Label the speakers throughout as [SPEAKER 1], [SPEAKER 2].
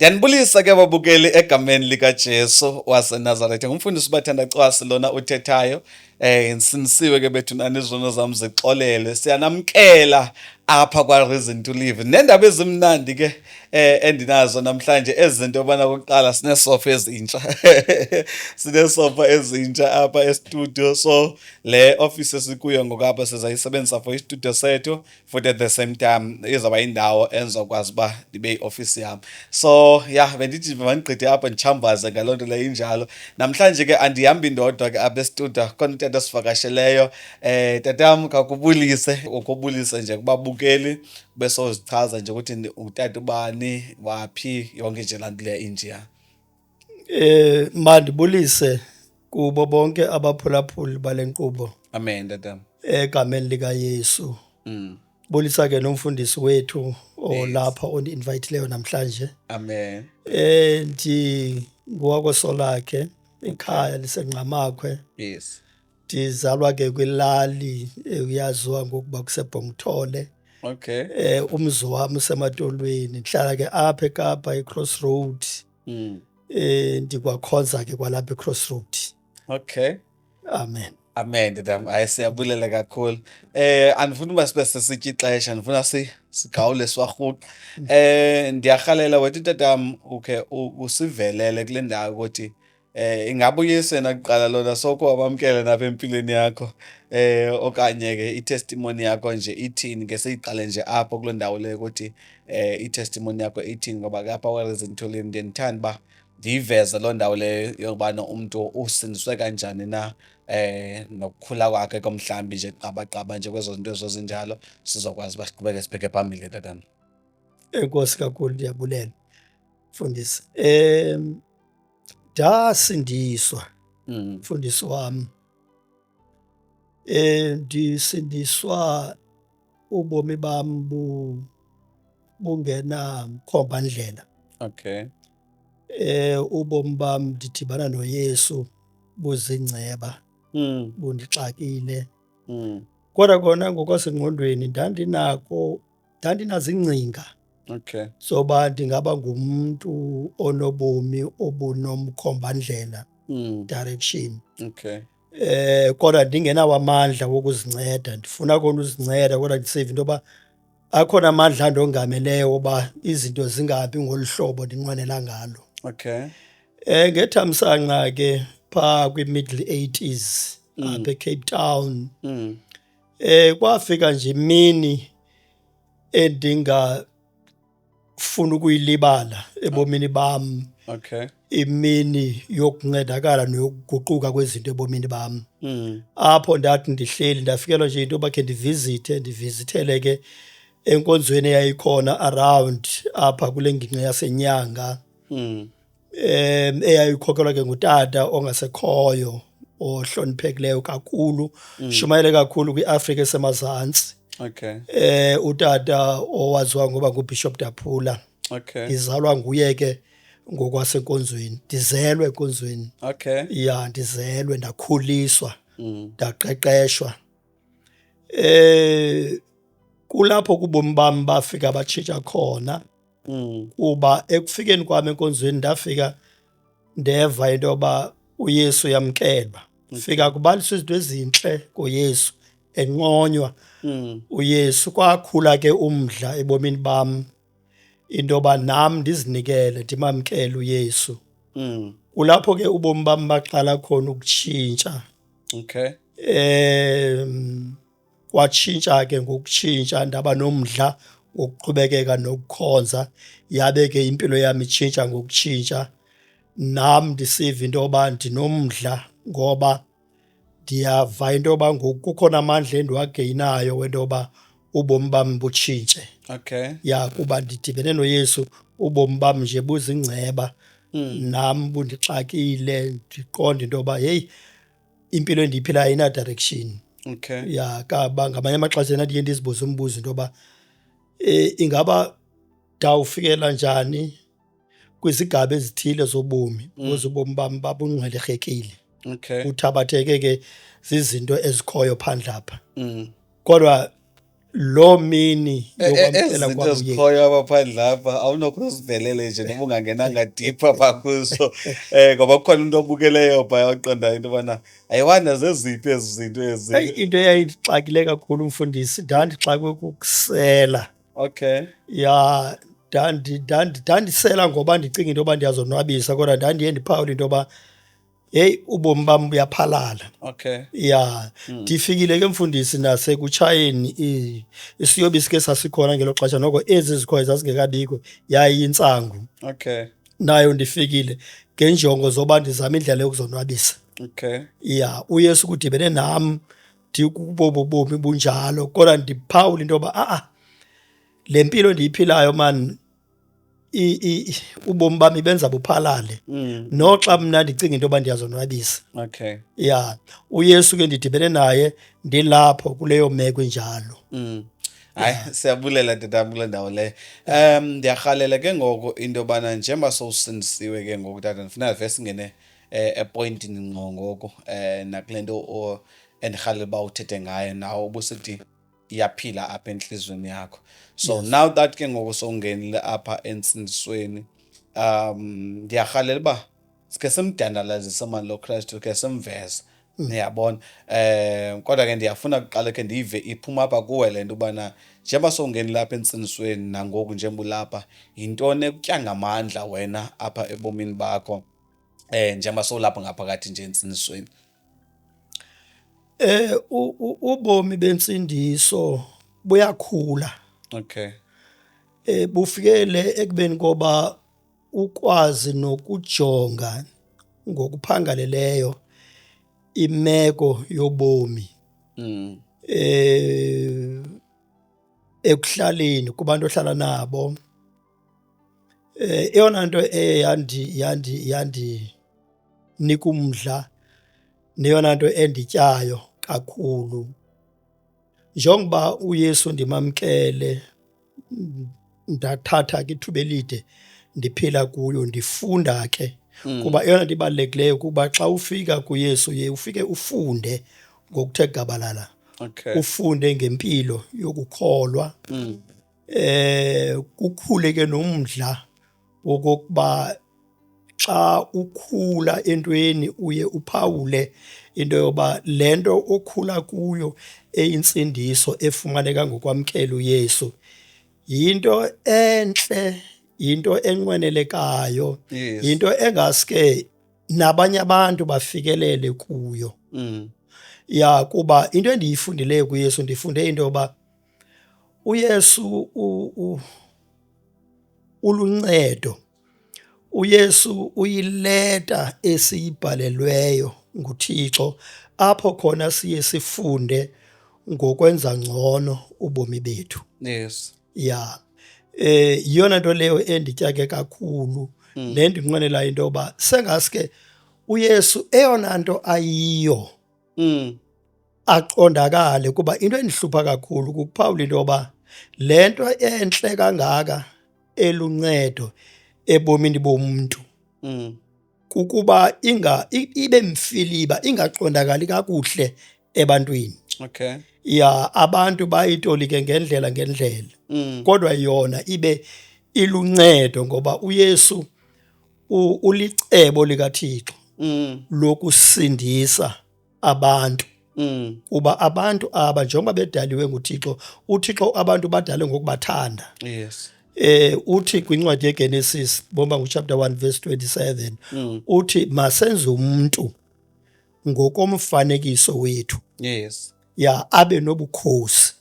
[SPEAKER 1] Ndiyanibulisa ke babukeli egameni likaJesu waseNazaretha. Ngumfundisi uBathanda Cwasi lona uthethayo. Ndisindisiwe ke bethu nani, izono zam zixolelwe. Siyanamkela apha kwa-Reason to Live. Neendaba ezimnandi ke endinazo namhlanje ezi zinto yobana okokuqala sineesofa ezintsha. Sineesofa ezintsha apha estudio. So le office esikuyo ngoku apha sizayisebenzisa for istudio sethu, futhi at the same time izawuba yindawo endizokwazi uba ndibe yiofisi yam. So ya, bendithi mandigqithe apha nditshambaze ngaloo nto leyo injalo. Namhlanje ke andihambi ndodwa ke apha estudio, khona utata osivakasheleyo. Tatam, khawukubulise, ukubulise nje kubabukeli, ube sowuzichaza nje ukuthi utata ubani, waphi, yonke nje laa nto leyo injeya.
[SPEAKER 2] Mandibulise kubo bonke abaphulaphuli bale nkqubo.
[SPEAKER 1] Amen, tatam.
[SPEAKER 2] Egameni likaYesu. Bulisa ke nomfundisi wethu olapha ondi-invayithileyo namhlanje.
[SPEAKER 1] Amen.
[SPEAKER 2] NdinguwakoSolakhe, ikhaya liseNgqamakhwe. Ndizalwa ke kwilali eyaziwa ngokuba kuseBhongthole. Umzi wam useMatolweni. Ndihlala ke apha eKapa eCrossroad. Ndikwakhonza ke kwalapha eCrossroad. Amen.
[SPEAKER 1] Amen, tatam. Hayi, siyabulela kakhulu. Andifuni uba sibe sesitya ixesha, ndifuna sigawule siwarhuqe. Ndiyarhalela wethu tatam ukhe usivelele kule ndawo ukuthi ingaba uYesu yena kuqala lona soko wamamkela napha empilweni yakho, okanye ke i-testimony yakho nje ithini? Ke siyiqale nje apho kuloo ndawo leyo ukuthi i-testimony yakho ithini, ngoba ke apha kwa-Reason to Live ndiye ndithande uba ndiyiveze loo ndawo leyo yokubana umntu usindiswe kanjani na, nokukhula kwakhe komhlambi nje qabaqaba nje kwezo zinto ezo zinjalo, sizokwazi uba siqhubeke sibheke phambili, tatam.
[SPEAKER 2] Enkosi kakhulu, ndiyabulela mfundisi. Ndasindiswa mfundisi wam. Ndisindiswa ubomi bam bungenamkhomba-ndlela. Ubomi bam ndidibana noYesu buzingceba, bundixakile. Kodwa kona ngokwasengqondweni ndandinazo iingcinga zoba ndingaba ngumntu onobomi obunomkhomba-ndlela, direction. Kodwa ndingenawo amandla wokuzinceda, ndifuna kona uzinceda kodwa ndisiva into yoba akhona amandla andongameleyo woba izinto zingabi ngolu hlobo ndinqwenela ngalo. Ngethamsanqa ke phaa kwi-middle 80s apha eCape Town, kwafika nje imini endingafuni ukuyilibala ebomini bam. Imini yokuncedakala noyokuguquka kwezinto ebomini bam. Apho ndathi ndihleli ndafikelwa nje into yoba khe ndivizithe, ndivizithele ke enkonzweni eyayikhona around apha kule ngingqi yaseNyanga. Eyayikhokelwa ke ngutata ongasekhoyo ohloniphekileyo kakhulu, shumayele kakhulu kwiAfrika esemazantsi. Utata owaziwa ngoba nguBishop Daphula. Ndizalwa nguye ke ngokwasenkonzweni, ndizelwe enkonzweni. Ya, ndizelwe, ndakhuliswa, ndaqeqeshwa. Kulapho kubomi bam bafika batshintsha khona. Kuba ekufikeni kwam enkonzweni ndafika ndeva into yoba uYesu uyamkelwa. Fika kubaliswa izinto ezintle ngoYesu, enconywa uYesu. Kwakhula ke umdla ebomini bam into yoba nam ndizinikele ndimamkele uYesu. Kulapho ke ubomi bam baqala khona ukutshintsha. Kwatshintsha ke ngokutshintsha, ndaba nomdla wokuqhubekeka nokukhonza, yabe ke impilo yam itshintsha ngokutshintsha. Nam ndisiva into yoba ndinomdla ngoba ndiyava into yoba ngoku kukhona amandla endiwageyinayo wento yoba ubomi bam butshintshe. Ya, kuba ndidibene noYesu ubomi bam nje buzingceba. Nam bundixakile, ndiqonda into yoba heyi, impilo endiyiphilayo ayina-direction. Ya, kaba ngamanye amaxesha ndandiye ndizibuze umbuzo into yoba ingaba ndawufikela njani kwizigaba ezithile zobomi, ukuze ubomi bam babungxwelerhekile. Uthabatheke ke zizinto ezikhoyo phandle apha. Kodwa Loo mini yokwamkela
[SPEAKER 1] Ezi zinto
[SPEAKER 2] kwam uYesu.
[SPEAKER 1] zikhoyo apha phandle apha awunokhe uzivelele nje noba ungangenanga deep apha kuzo, ngoba kukhona umntu obukeleyo phaya oqondayo into yobana ayiwanda zeziphi ezi zinto ezi.
[SPEAKER 2] Eyi, into eyayindixakile kakhulu mfundisi, ndandixakwe kukusela. Ya, ndandisela ngoba ndicinga into yoba ndiyazonwabisa, kodwa ndandiye ndiphawule into yoba heyi, ubomi bam buyaphalala. Ya, ndifikile ke mfundisi nasekutshayeni isiyobisi ke sasikhona ngelo xesha, noko ezi zikhoyo zazingekabikho, yayiyintsangu. Nayo ndifikile ngenjongo zoba ndizame indlela yokuzonwabisa. Ya, uYesu kudibene nam ndikubobo bomi bunjalo, kodwa ndiphawule into yoba a-a, le mpilo ndiyiphilayo maan, ubomi bam ibenza buphalale. Noxa mna ndicinga into yoba ndiyazonwabisa. Ya, uYesu ke ndidibene naye ndilapho kuleyo meko injalo.
[SPEAKER 1] Hayi, siyabulela tata kule ndawo leyo. Ndiyarhalela ke ngoku into yobana njengoba sowusindisiwe ke ngoku tata, ndifuna vele singene epoyintini ngqo ngoku, nakule nto endirhalela uba uthethe ngayo nawe ubusithi iyaphila apha entliziyweni yakho. So now that ke ngoku sowungenile apha entsindisweni, ndiyarhalela uba sikhe simdandalazise mani lo Krestu, khe simveze. Niyabona. Kodwa ke ndiyafuna kuqala khe ndiyive iphuma apha kuwe le nto ubana njengoba sowungenile apha entsindisweni nangoku njengoba ulapha, yintoni ekutya ngamandla wena apha ebomini bakho, njengoba sowulapha ngaphakathi nje entsindisweni?
[SPEAKER 2] Ubomi bentsindiso buyakhula. Bufikele ekubeni koba ukwazi nokujonga ngokuphangaleleyo imeko yobomi. Ekuhlaleni kubantu ohlala nabo. Eyona nto eye yandinika umdla neyona nto endityayo kakhulu, njengoba uYesu ndimamkele, ndathatha ke ithuba elide ndiphila kuyo, ndifunda ke. Kuba eyona nto ibalulekileyo kuba xa ufika kuYesu uye ufike ufunde ngokuthe gabalala. Ufunde ngempilo yokukholwa. Kukhule ke nomdla wokokuba xa ukhula entweni uye uphawule into yoba le nto okhula kuyo eyintsindiso efumaneka ngokwamkela uYesu yinto entle, yinto enqwenelekayo, yinto engaske nabanye abantu bafikelele kuyo. Ya, kuba into endiyifundileyo kuYesu, ndifunde into yoba uYesu uluncedo. uYesu uyileta esiyibhalelweyo nguThixo, apho khona siye sifunde ngokwenza ngcono ubomi bethu. Ya. Yiyona nto leyo endityake kakhulu nendinqwenela into yoba sengaske uYesu eyona nto ayiyo aqondakale, kuba into endihlupha kakhulu kukuphawula into yoba le nto entle kangaka eluncedo ebomini bomntu kukuba ibe mfiliba, ingaqondakali kakuhle ebantwini. Ya, abantu bayitolike ngendlela ngendlela. Kodwa yona ibe iluncedo ngoba uYesu ulicebo likaThixo lokusindisa abantu. Kuba abantu aba njengoba bedaliwe nguThixo, uThixo abantu badale ngokubathanda. Uthi kwincwadi yeGenesis, bomba nguchapter 1 verse 27, uthi masenze umuntu ngokomfanekiso wethu. Ya, abe nobukhosi.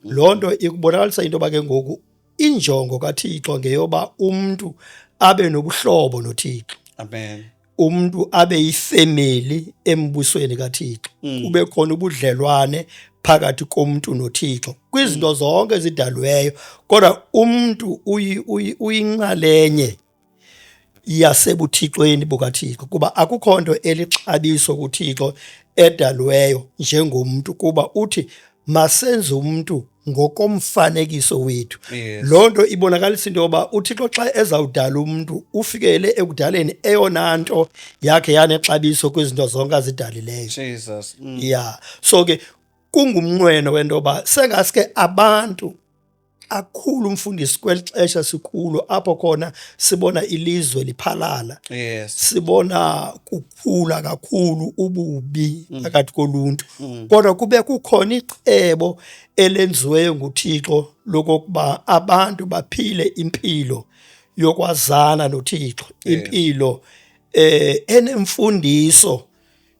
[SPEAKER 2] Loo nto ikubonakalisa into yoba ke ngoku injongo kaThixo ngeyoba umuntu abe nobuhlobo noThixo.
[SPEAKER 1] Amen.
[SPEAKER 2] Umuntu abe yifemeli embusweni kaThixo. Kube khona ubudlelwane phakathi komuntu noThixo kwizinto zonke ezidalweyo, kodwa umuntu uyinxalenye yasebuthixweni bukaThixo, kuba akukho nto elixabiso kuThixo edalweyo njengomuntu, kuba uthi masenze umuntu ngokomfanekiso wethu. Loo nto ibonakalisa into yoba uThixo xa ezawudala umuntu ufikele ekudaleni eyona nto yakhe yanexabiso kwizinto zonke azidalileyo.
[SPEAKER 1] Jesus.
[SPEAKER 2] Yeah. So ke Kungumnqweno wento yoba sengaske abantu kakhulu, mfundisi, kweli xesha sikulo apho khona sibona ilizwe liphalala, sibona kukhula kakhulu ububi phakathi koluntu, kodwa kube kukhona icebo elenziweyo nguThixo lokokuba abantu baphile impilo yokwazana noThixo, impilo enemfundiso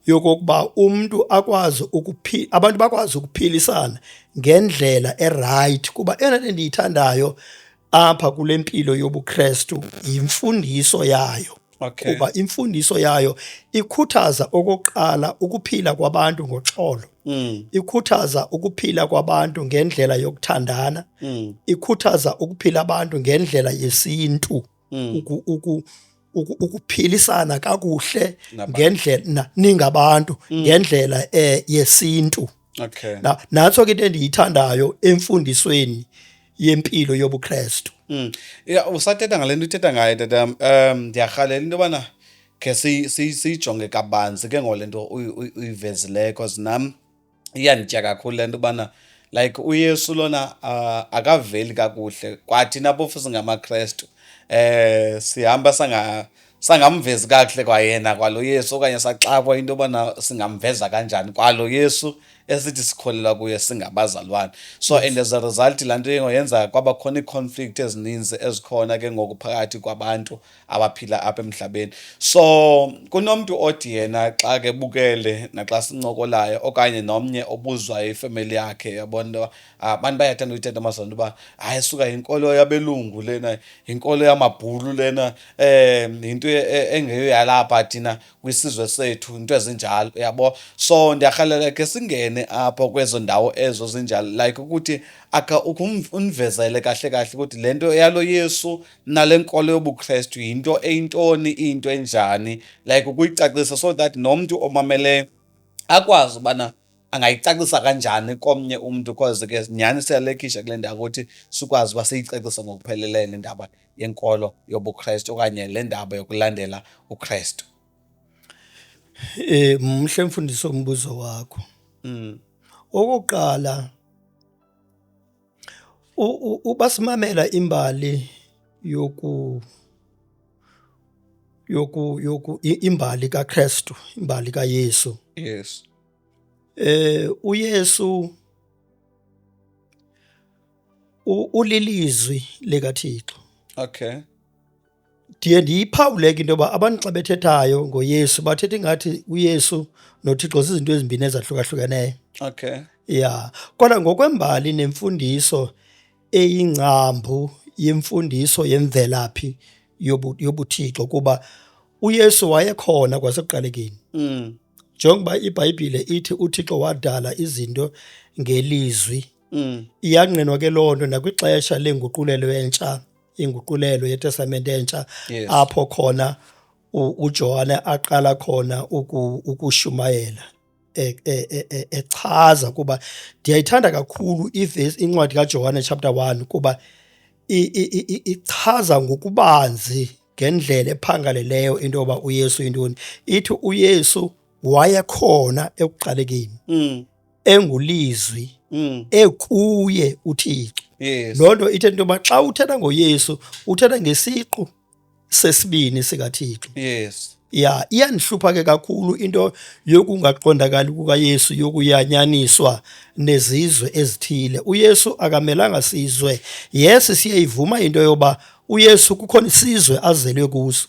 [SPEAKER 2] yokokuba umntu akwazi ukuphila, abantu bakwazi ukuphilisana ngendlela e-right. Kuba eyona nto endiyithandayo apha kule mpilo yobuKrestu yimfundiso yayo, kuba imfundiso yayo ikhuthaza okokuqala ukuphila kwabantu ngoxolo, ikhuthaza ukuphila kwabantu ngendlela yokuthandana, ikhuthaza ukuphila abantu ngendlela yesintu, ukuphilisana kakuhle ngendlela ningabantu, ngendlela yesintu. Na natso ke into endiyithandayo emfundisweni yempilo yobuKrestu.
[SPEAKER 1] Yeah, usathetha ngale nto uthetha ngayo, tata. Ndiyarhalela into yobana khe siyijonge kabanzi ke ngole nto uyivezileyo, because nam iyanditya kakhulu le nto ubana like uYesu lona akaveli kakuhle. Kwathina phofu singamaKrestu sihamba sangamvezi kakuhle kwayena kwalo Yesu, okanye saxakwa into yobana singamveza kanjani kwalo Yesu esithi sikholelwa kuye singabazalwane. So and as a result laa nto yenza kwaba khona ii-conflict ezininzi ezikhona ke ngoku phakathi kwabantu abaphila apha emhlabeni. So kunomntu othi yena xa ke bukele naxa sincokolayo, okanye nomnye obuzwayo ifemeli yakhe, yabona into yoba abantu bayathanda uyithetha amazonto uba hayi suka yinkolo yabelungu lena, yinkolo yamabhulu lena, yinto engeyo yalapha thina kwisizwe sethu, into ezinjalo, uyabo. So ndiyarhalela ke singene apho kwezo ndawo ezo zinjalo, like ukuthi aka univezele kahle kahle ukuthi le nto yalo Yesu nale nkolo yobuKrestu yinto eyintoni, into enjani, like ukuyicacisa so that nomntu omameleyo akwazi ubana angayicacisa kanjani komnye umntu, because ke nyhani siyalekhisha kule ndawo ukuthi sikwazi uba siyicacise ngokupheleleyo le ndaba yenkolo yobuKrestu okanye le ndaba yokulandela uKrestu.
[SPEAKER 2] Mhle mfundisi umbuzo wakho. Okokuqala, ubasimamela imbali yoku yoku yoku imbali kaKristu, imbali kaYesu. UYesu ulilizwi likaThixo. Ndiye ndiyiphawule ke into yoba abantu xa bethethayo ngoYesu bathetha ingathi uYesu noThixo zizinto ezimbini ezahlukahlukeneyo. Ya, kodwa ngokwembali nemfundiso eyingcambu yemfundiso yemvelaphi yobuThixo, kuba uYesu wayekhona kwasekuqalekeni. Njengoba iBhayibhile ithi uThixo wadala izinto ngelizwi. Iyangqinwa ke loo nto nakwixesha lenguqulelo entsha, inguqulelo yeTestamente entsha, apho khona uJohane aqala khona ukushumayela echaza. Kuba ndiyayithanda kakhulu ivesi, incwadi kaJohane chapter 1, kuba ichaza ngokubanzi ngendlela ephangaleleyo into yoba uYesu yintoni. Ithi uYesu wayekhona ekuqalekeni, engulizwi, ekuye uThixo. Loo nto ithetha into yoba xa uthetha ngoYesu uthetha ngesiqu sesibini sikaThixo. Ya, iyandihlupha ke kakhulu into yokungaqondakali kukaYesu, yokuyanyaniswa nezizwe ezithile. UYesu akamelanga sizwe. Yes, siyayivuma into yoba uYesu kukhona isizwe azelwe kuso.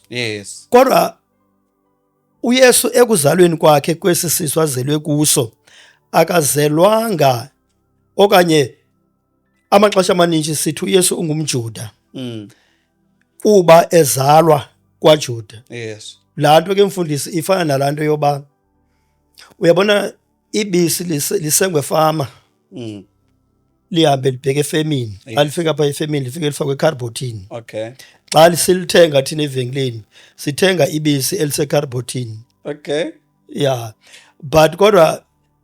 [SPEAKER 2] Kodwa uYesu ekuzalweni kwakhe kwesi sizwe azelwe kuso akazelwanga, okanye amaxesha amaninzi sithi uYesu ungumJuda. Kuba ezalwa kwaJuda. Laa nto ke mfundisi ifana nalaa nto yoba uyabona ibisi lisengwe efama. Lihambe libheke efemini. Xa lifika apha efemini lifike lifakwe ekharbhothini. Xa silithenga thina evenkileni sithenga ibisi elisekharbhothini. Yeah. But kodwa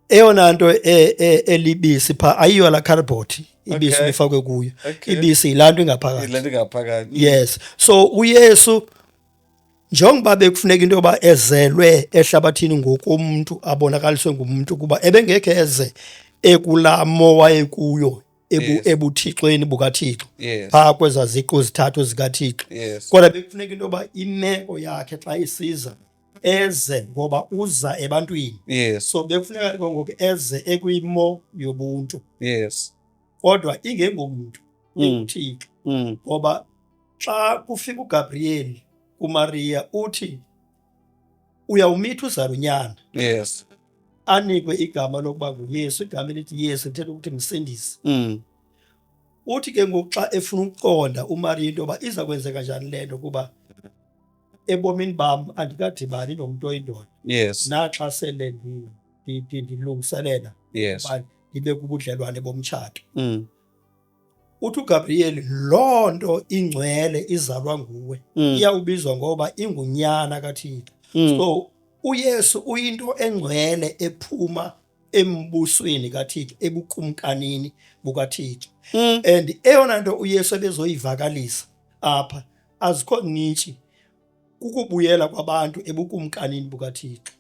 [SPEAKER 2] eyona nto elibisi pha ayiyo la cardboard ibisi lifakwe kuyo. Ibisi yilaa nto ingaphakathi.
[SPEAKER 1] Yilaa nto ingaphakathi.
[SPEAKER 2] Yes. So uYesu njengoba bekufuneka into yoba ezelwe ehlabathini ngokomntu, abonakaliswe ngumntu, kuba ebengekhe eze Ekulaa mo wayekuyo
[SPEAKER 1] Yes.
[SPEAKER 2] ebuthixweni bukaThixo, phaa kwezaa ziqu zithathu zikaThixo. Kodwa bekufuneka into yoba imeko yakhe xa isiza eze, ngoba uza ebantwini, so bekufuneka ke ngoku eze ekwimo yobuntu, kodwa ingengomntu, inguThixo, ngoba xa kufika uGabriel kuMaria uthi uyawumitha uzala unyana, anikwe igama lokuba nguYesu. Igama elithi Yesu lithetha ukuthi msindisi. Uthi ke ngoku xa efuna ukuqonda uMaria into yoba iza kwenzeka njani le nto, kuba ebomini bam andikadibani nomntu oyindoda, naxa sele ndilungiselela uba ndibe kubudlelwane bomtshato. Uthi uGabriel, loo nto ingcwele izalwa nguwe iyawubizwa ngoba ingunyana kaThixo. So uYesu uyinto engcwele ephuma embusweni kaThixo, ebukumkanini bukaThixo. And eyona nto uYesu ebezoyivakalisa apha azikho nintshi, kukubuyela kwabantu ebukumkanini bukaThixo.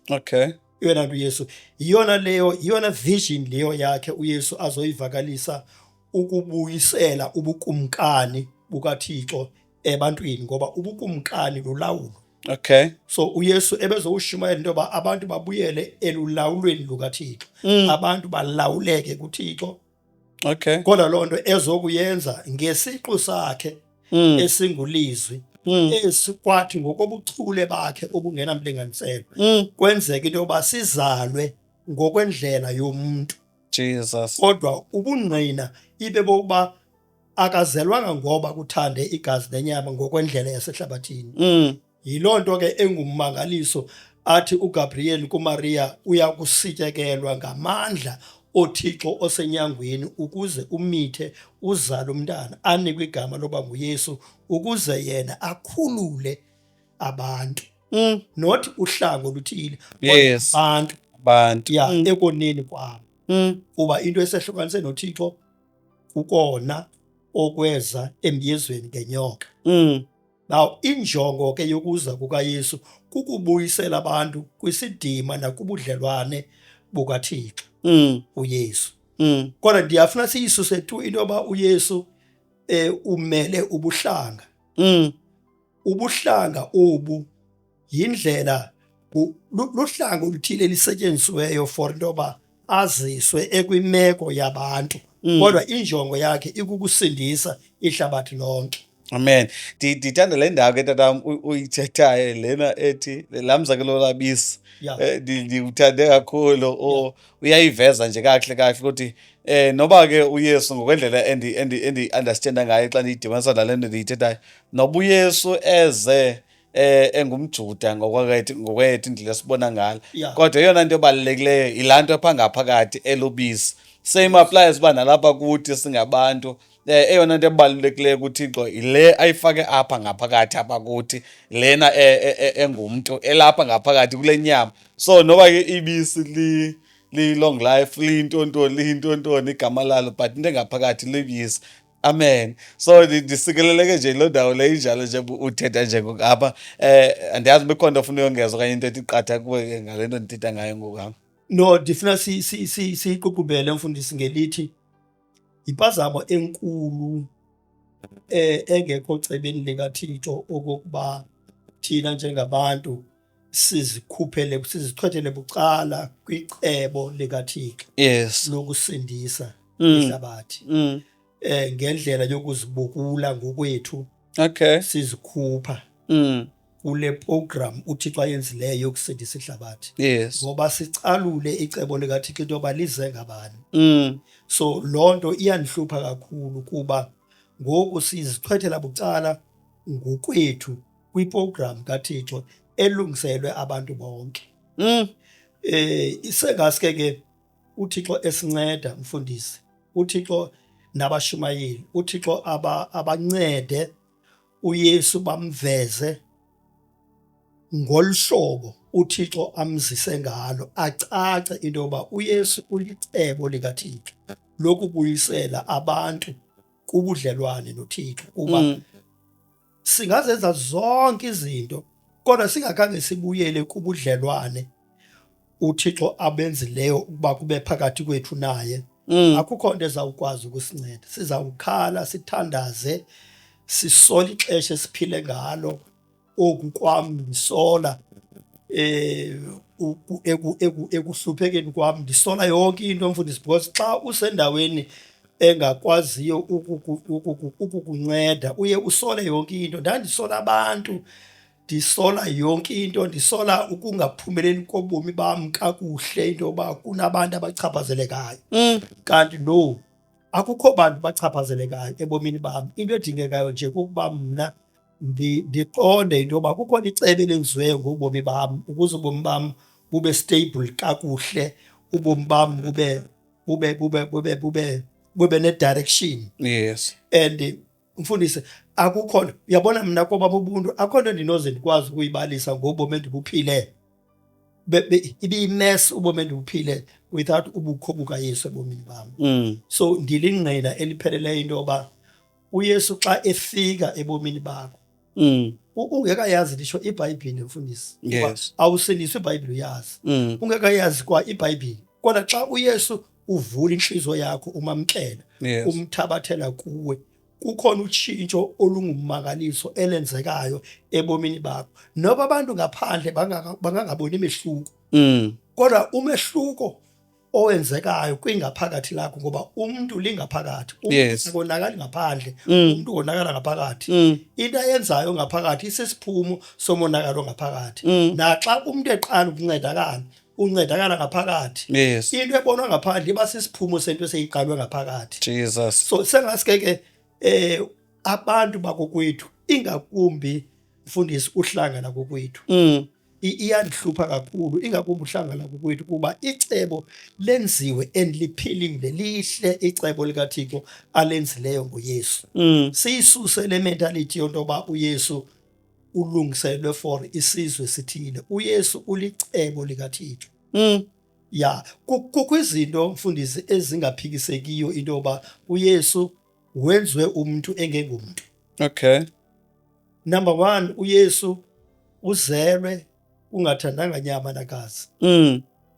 [SPEAKER 2] Eyona nto uYesu, yiyona leyo, yiyona vision leyo yakhe uYesu azoyivakalisa, ukubuyisela ubukumkani bukaThixo ebantwini, ngoba ubukumkani lulawulo. So uYesu ebezowushumayela into yoba abantu babuyele elulawulweni lukaThixo, abantu balawuleke kuThixo. Kodwa loo nto ezokuyenza ngesiqu sakhe esingulizwi, esikwathi ngokobuchule bakhe obungenamlinganiselo kwenzeka into yoba sizalwe ngokwendlela yomuntu.
[SPEAKER 1] Jesus.
[SPEAKER 2] Kodwa ubungqina ibe bokuba akazelwanga ngoba kuthande igazi nenyama ngokwendlela yasehlabathini. Yiloo nto ke engummangaliso athi uGabriel kuMaria uya kusityekelwa ngamandla oThixo osenyangweni ukuze umithe uzale umntana anikwe igama loba nguYesu, ukuze yena akhulule abantu, not uhlango oluthile, kodwa abantu,
[SPEAKER 1] Abantu.
[SPEAKER 2] ya, ekoneni kwabo, kuba into esehlukanise noThixo kukona okweza emyezweni ngenyoka. Now injongo ke yokuza kukaYesu kukubuyisela abantu kwisidima nakubudlelwane bukaThixo, uYesu. Kodwa ndiyafuna siyisuse tu into yoba uYesu umele ubuhlanga. Ubuhlanga obu yindlela luhlanga oluthile elisetyenzisiweyo for into yoba aziswe ekwimeko yabantu. Kodwa injongo yakhe ikukusindisa ihlabathi lonke.
[SPEAKER 1] Amen. Ndithanda le ndawo ke tatam uyithethayo lena ethi laa mzekelo labisi. Ndiwuthande kakhulu. Uyayiveza nje kakuhle kakuhle ukuthi noba ke uYesu ngokwendlela endi understanda ngayo xa ndiyidibanisa nale nto ndiyithethayo, noba uYesu eze engumJuda ngokwethu indlela esibona ngalo, kodwa eyona nto ebalulekileyo yilaa nto apha ngaphakathi elubisi. Same applies uba nalapha kuthi singabantu, eyona nto ebalulekileyo kuThixo yile ayifake apha ngaphakathi apha kuthi, lena engumntu elapha ngaphakathi kule nyama. So noba ke ibisi li-long life, liyintontoni, liyintontoni igama lalo, but into engaphakathi libisi. Amen. So ndisikeleleke nje loo ndawo leyo injalo nje uthetha nje ngoku apha. Andiyazi uba ikhona into ofuna uyongeza okanye into ethi qatha kuwe ke ngale nto ndithetha ngayo ngoku apha.
[SPEAKER 2] No, ndifuna siyiqukumbele mfundisi ngelithi impazamo enkulu engekho cebeni likaThixo okokuba thina njengabantu sizikhuphele, sizichwethele bucala kwicebo likaThixo lokusindisa ihlabathi ngendlela yokuzibukula ngokwethu, sizikhupha kule program uThixo ayenzileyo yokusindisa ihlabathi, ngoba sicalule icebo likaThixo into yoba lize ngabani. So loo nto iyandihlupha kakhulu, kuba ngoku sizichwethela bucala ngokwethu kwiprogram kaThixo elungiselwe abantu bonke. Isengaske ke uThixo esinceda mfundisi, uThixo nabashumayeli, uThixo abancede uYesu bamveze ngoluhlobo uThixo amzise ngalo, acace into yoba uYesu ulicebo likaThixo lokubuyisela abantu kubudlelwane noThixo, kuba singazenza zonke izinto kodwa singakhange sibuyele kubudlelwane uThixo abenzileyo ukuba kube phakathi kwethu naye. Akukho nto ezawukwazi ukusinceda. Sizawukhala, sithandaze, sisole ixesha esiphile ngalo. Oku kwam ndisola ekuhluphekeni kwam, ndisola yonke into, mfundisi, because xa usendaweni engakwaziyo ukukunceda uye usole yonke into. Ndandisola abantu, ndisola yonke into, ndisola ukungaphumeleli kobomi bam kakuhle, into yoba kunabantu abachaphazelekayo. Kanti no, akukho bantu bachaphazelekayo ebomini bam. Into edingekayo nje kukuba mna ndiqonde into yoba kukhona icebo elenziweyo ngobomi bam ukuze ubomi bam bube stable kakuhle, ubomi bam bube ne-direction. And mfundisi, akukho, uyabona mna kobam ubuntu akukho nto ndinoze ndikwazi ukuyibalisa ngobomi endibuphile. Ibiyi-mess ubomi endibuphile without ubukho bukaYesu ebomini bam. So ndilingqina elipheleleyo into yoba uYesu xa efika ebomini bakho, ungekayazi nditsho iBhayibhile, mfundisi, kuba awusindiswa iBhayibhile uyazi. Ungekayazi kwa iBhayibhile, kodwa xa uYesu uvula inhliziyo yakho, umamkela, umthabathela kuwe, kukhona utshintsho olungummangaliso elenzekayo ebomini bakho. Noba abantu ngaphandle bangangaboni imehluko, kodwa umehluko owenzekayo kwingaphakathi lakho, ngoba umuntu lingaphakathi, umuntu akonakali ngaphandle, umuntu wonakala ngaphakathi. Into ayenzayo ngaphakathi isisiphumo somonakalo ngaphakathi. Naxa umuntu eqala ukuncedakala, uncedakala ngaphakathi. Into ebonwa ngaphandle iba sisiphumo sento eseyiqalwe ngaphakathi.
[SPEAKER 1] Jesus.
[SPEAKER 2] So sengaske ke abantu bakokwethu, ingakumbi mfundisi uhlanga lakokwethu, iyandihlupha kakhulu, ingakumbi uhlanga lakokwethu, kuba icebo lenziwe and liphilile, lihle icebo likaThixo alenzileyo ngoYesu. Siyisuse le mentality yonto yoba uYesu ulungiselwe for isizwe sithile. uYesu ulicebo likaThixo. Ya, kukho izinto, mfundisi, ezingaphikisekiyo into yoba uYesu wenziwe umuntu engengumntu. Number 1, uYesu uzelwe ungathandanga nyama nagazi.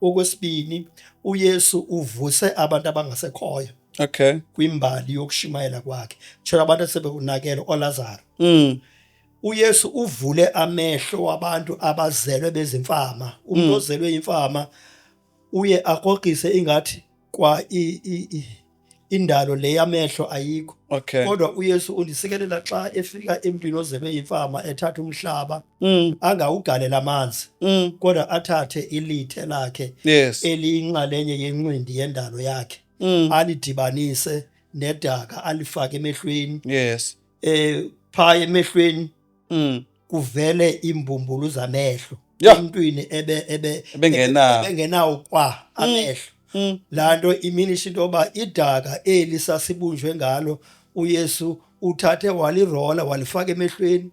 [SPEAKER 2] Okwesibini, uYesu uvuse abantu abangasekhoyo. Kwimbali yokushumayela kwakhe. Tsho abantu asebekunakele oLazaro. uYesu uvule amehlo wabantu abazelwe bezimfama. Umuntu ozelwe imfama uye akrokrise ingathi kwa indalo le yamehlo ayikho. Kodwa uYesu undisikelela xa efika emntwini ozelwe imfama, ethatha umhlaba, angawugalela amanzi, kodwa athathe ilithe lakhe eliyinxalenye yencindi yendalo yakhe, alidibanise nedaka, alifake emehlweni. Pha emehlweni kuvele imbumbulu zamehlo. Emntwini
[SPEAKER 1] Ebengenawo.
[SPEAKER 2] Ebengenawo kwa amehlo. Laa nto iminisha into yoba idaka eli sasibunjwe ngalo, uYesu uthathe walirola walifaka emehlweni.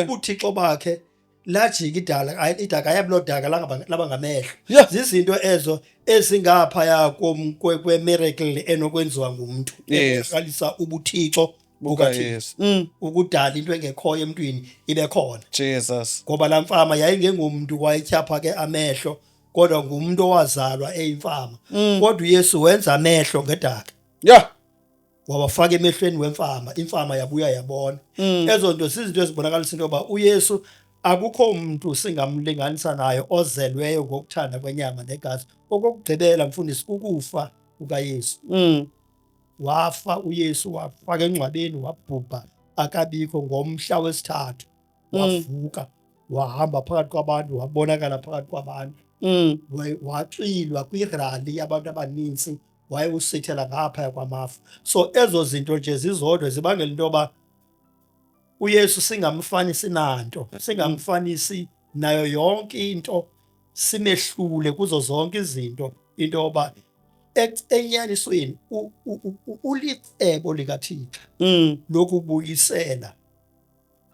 [SPEAKER 2] Ubuthixo bakhe lajika idala, ayi, idaka ayabi loo daka, laba ngamehlo. Zizinto ezo ezingaphaya kwe-miracle enokwenziwa ngumntu. Ebonakalisa ubuthixo bukaThixo.
[SPEAKER 1] Yesu.
[SPEAKER 2] Ukudala into engekhoyo emntwini ibe khona.
[SPEAKER 1] Jesus.
[SPEAKER 2] Ngoba laa mfama yayingengomntu wayetyhapha ke amehlo, kodwa ngumntu owazalwa eyimfama. Kodwa uYesu wenza amehlo ngedaka. Wawafaka emehlweni wemfama, imfama yabuya yabona. Ezo nto zizinto ezibonakalisa into yoba uYesu akukho mntu singamlinganisa naye ozelweyo ngokuthanda kwenyama negazi. Okokugqibela, mfundisi, kukufa kukaYesu. Wafa uYesu, wafaka engcwabeni, wabhubha, akabikho. Ngomhla wesithathu wavuka, wahamba phakathi kwabantu, wabonakala phakathi kwabantu. Waxilwa kwirali yabantu abanintsi, wayewusithela ngaphaya kwamafu. So ezo zinto nje zizodwa zibangela into yoba uYesu singamfanisi nanto, singamfanisi nayo yonke into, simehlule kuzo zonke izinto, into yoba enyanisweni ulicebo likaThixo lokubuyisela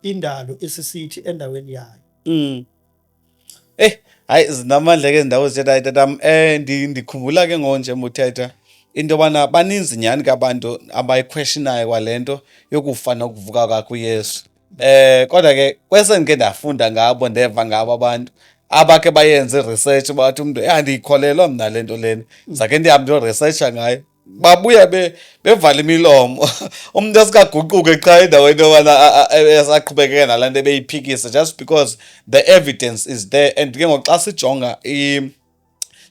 [SPEAKER 2] indalo esisithi endaweni yayo.
[SPEAKER 1] Hayi, zinamandla ke izindawo ezithethayo, tatam. Ndikhumbula ke ngonje muthetha into yobana baninzi nyhani ke abantu abayiquestionayo kwale nto yokufa nokuvuka kwakhe uYesu. Kodwa ke kwese ndike ndafunda ngabo, ndeva ngabo abantu abakhe bayenze i-research, bathi umntu, andiyikholelwa mna le nto lena, ndizakhe ndihambe ndiyoresearcha ngayo. Babuya bevala imilomo, umntu esikaguquke qha endaweni yobana esaqhubekeka nalaa nto ebeyiphikisa, just because the evidence is there. And ke ngoku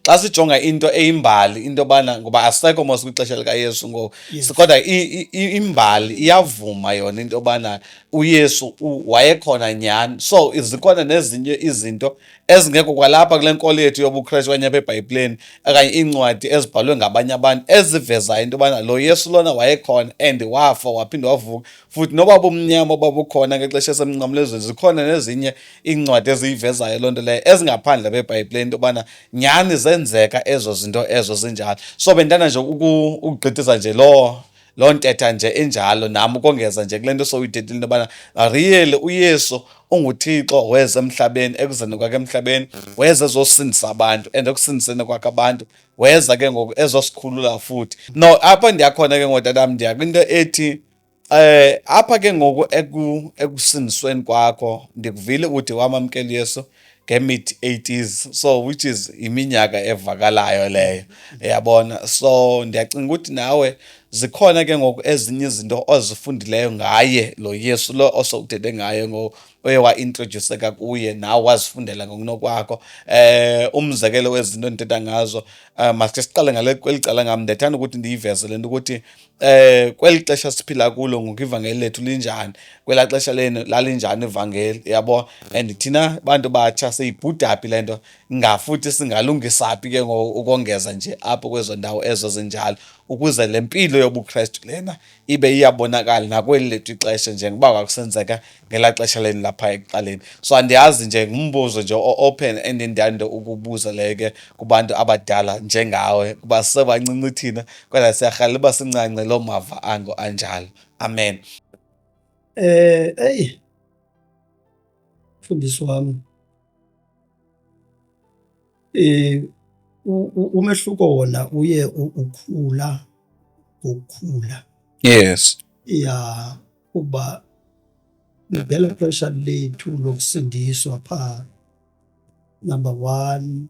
[SPEAKER 1] xa sijonga into eyimbali, into yobana ngoba asekho mos kwixesha likaYesu ngoku. Kodwa imbali iyavuma yona into yobana uYesu wayekhona nyhani. So zikhona nezinye izinto ezingekho kwalapha kule nkolo yethu yobuKrestu okanye apha eBhayibhileni, okanye iincwadi ezibhalwe ngabanye abantu ezivezayo into yobana lo Yesu lona wayekhona and wafa waphinde wavuka futhi, noba bumnyama obabukhona ngexesha esemnqamlezweni. Zikhona nezinye iincwadi eziyivezayo loo nto leyo ezingaphandle beBhayibhileni, into yobana nyhani zenzeka ezo zinto ezo zinjalo. So bendithanda nje ukugqithisa nje loo ntetha nje enjalo, nam ukongeza nje kule nto sowuyithethile, into yobana really uYesu unguThixo, weza emhlabeni. Ekuzeni kwakhe emhlabeni weza ezosindisa abantu, and ekusindiseni kwakhe abantu weza ke ngoku ezosikhulula futhi. No, apho ndiyakhona ke ngoku, tatam, ndiya kwinto ethi apha ke ngoku ekusindisweni kwakho, ndikuvile uthi wamamkela uYesu nge-mid 80s, so which is iminyaka evakalayo leyo, uyabona. So ndiyacinga ukuthi nawe zikhona ke ngoku ezinye izinto ozifundileyo ngaye lo Yesu lo osowuthethe ngaye ngoku, oye wa-introduceka kuye, nawe wazifundela ngokunokwakho. Umzekelo wezinto endithetha ngazo, masike siqale ngale kweli cala ngam. Ndiyathanda ukuthi ndiyiveze le nto ukuthi kweli xesha siphila kulo ngoku ivangeli lethu linjani, kwelaa xesha lenu lalinjani ivangeli, yabo, and thina bantu batsha siyibhuda phi le nto, ngafuthi singalungisa phi ke ngoku, ukongeza nje apho kwezo ndawo ezo zinjalo, ukuze le mpilo yobuKrestu lena ibe iyabonakala nakweli lethu ixesha njengoba kwakusenzeka ngelaa xesha lenu lapha ekuqaleni. So andiyazi nje, ngumbuzo nje o-open endindithanda ukubuza leyo ke kubantu abadala njengawe, kuba sisebancinci thina kodwa siyarhalela uba sincance loo mava ango anjalo. Amen.
[SPEAKER 2] Eyi, mfundisi wami, umehluko wona uye ukhula ngokukhula. Ya, kuba ngelo xesha lethu lokusindiswa pha, number one,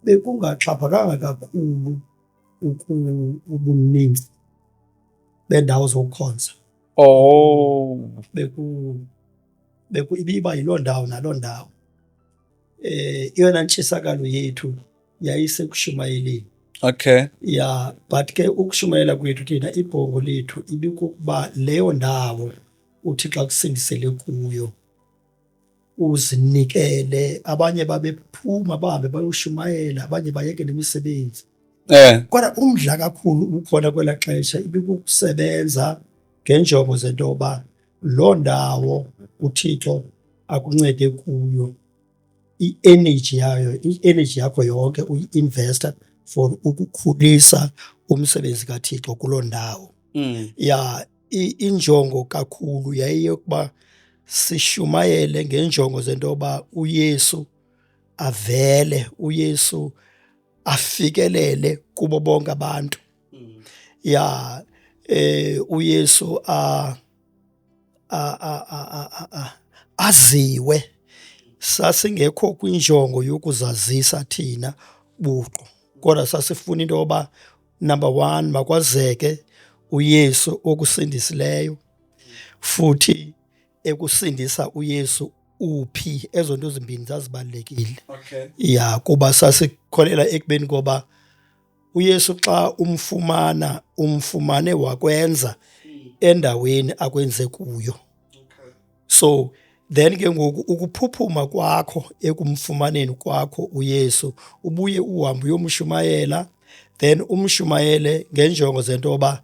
[SPEAKER 2] bekungaxhaphakanga kakhulu ubuninzi bendawo zokukhonza. Beku ibiba yiloo ndawo naloo ndawo. Eyona ntshisakalo yethu yayisekushumayeleni. Ya, but ke ukushumayela kwethu thina, ibhongo lethu ibikukuba leyo ndawo uThixo akusindisele kuyo uzinikele. Abanye babephuma bahambe bayoshumayela, abanye bayeke nemisebenzi. Kodwa umdla kakhulu ubukhona kwelaa xesha ibikukusebenza ngenjongo zento yoba loo ndawo uThixo akuncede kuyo, i-energy yayo, i-energy yakho yonke uyi-investa for ukukhulisa umsebenzi kaThixo kuloo ndawo. Ya, injongo kakhulu yayiyokuba sishumayele ngenjongo zento yoba uYesu avele, uYesu afikelele kubo bonke abantu. Ya, uYesu a a a a a aziwe. Sasingekho kwinjongo yokuzazisa thina buqu, kodwa sasifuna into yoba number one makwazeke uYesu okusindisileyo, futhi ekusindisa uYesu uphi. Ezo nto zimbini zazibalulekile. Ya, kuba sasikholela ekubeni koba uYesu xa umfumana, umfumane wakwenza endaweni akwenze kuyo. So then ke ngoku ukuphuphuma kwakho ekumfumaneni kwakho uYesu, ubuye uhambe uyomshumayela, then umshumayele ngenjongo zento yoba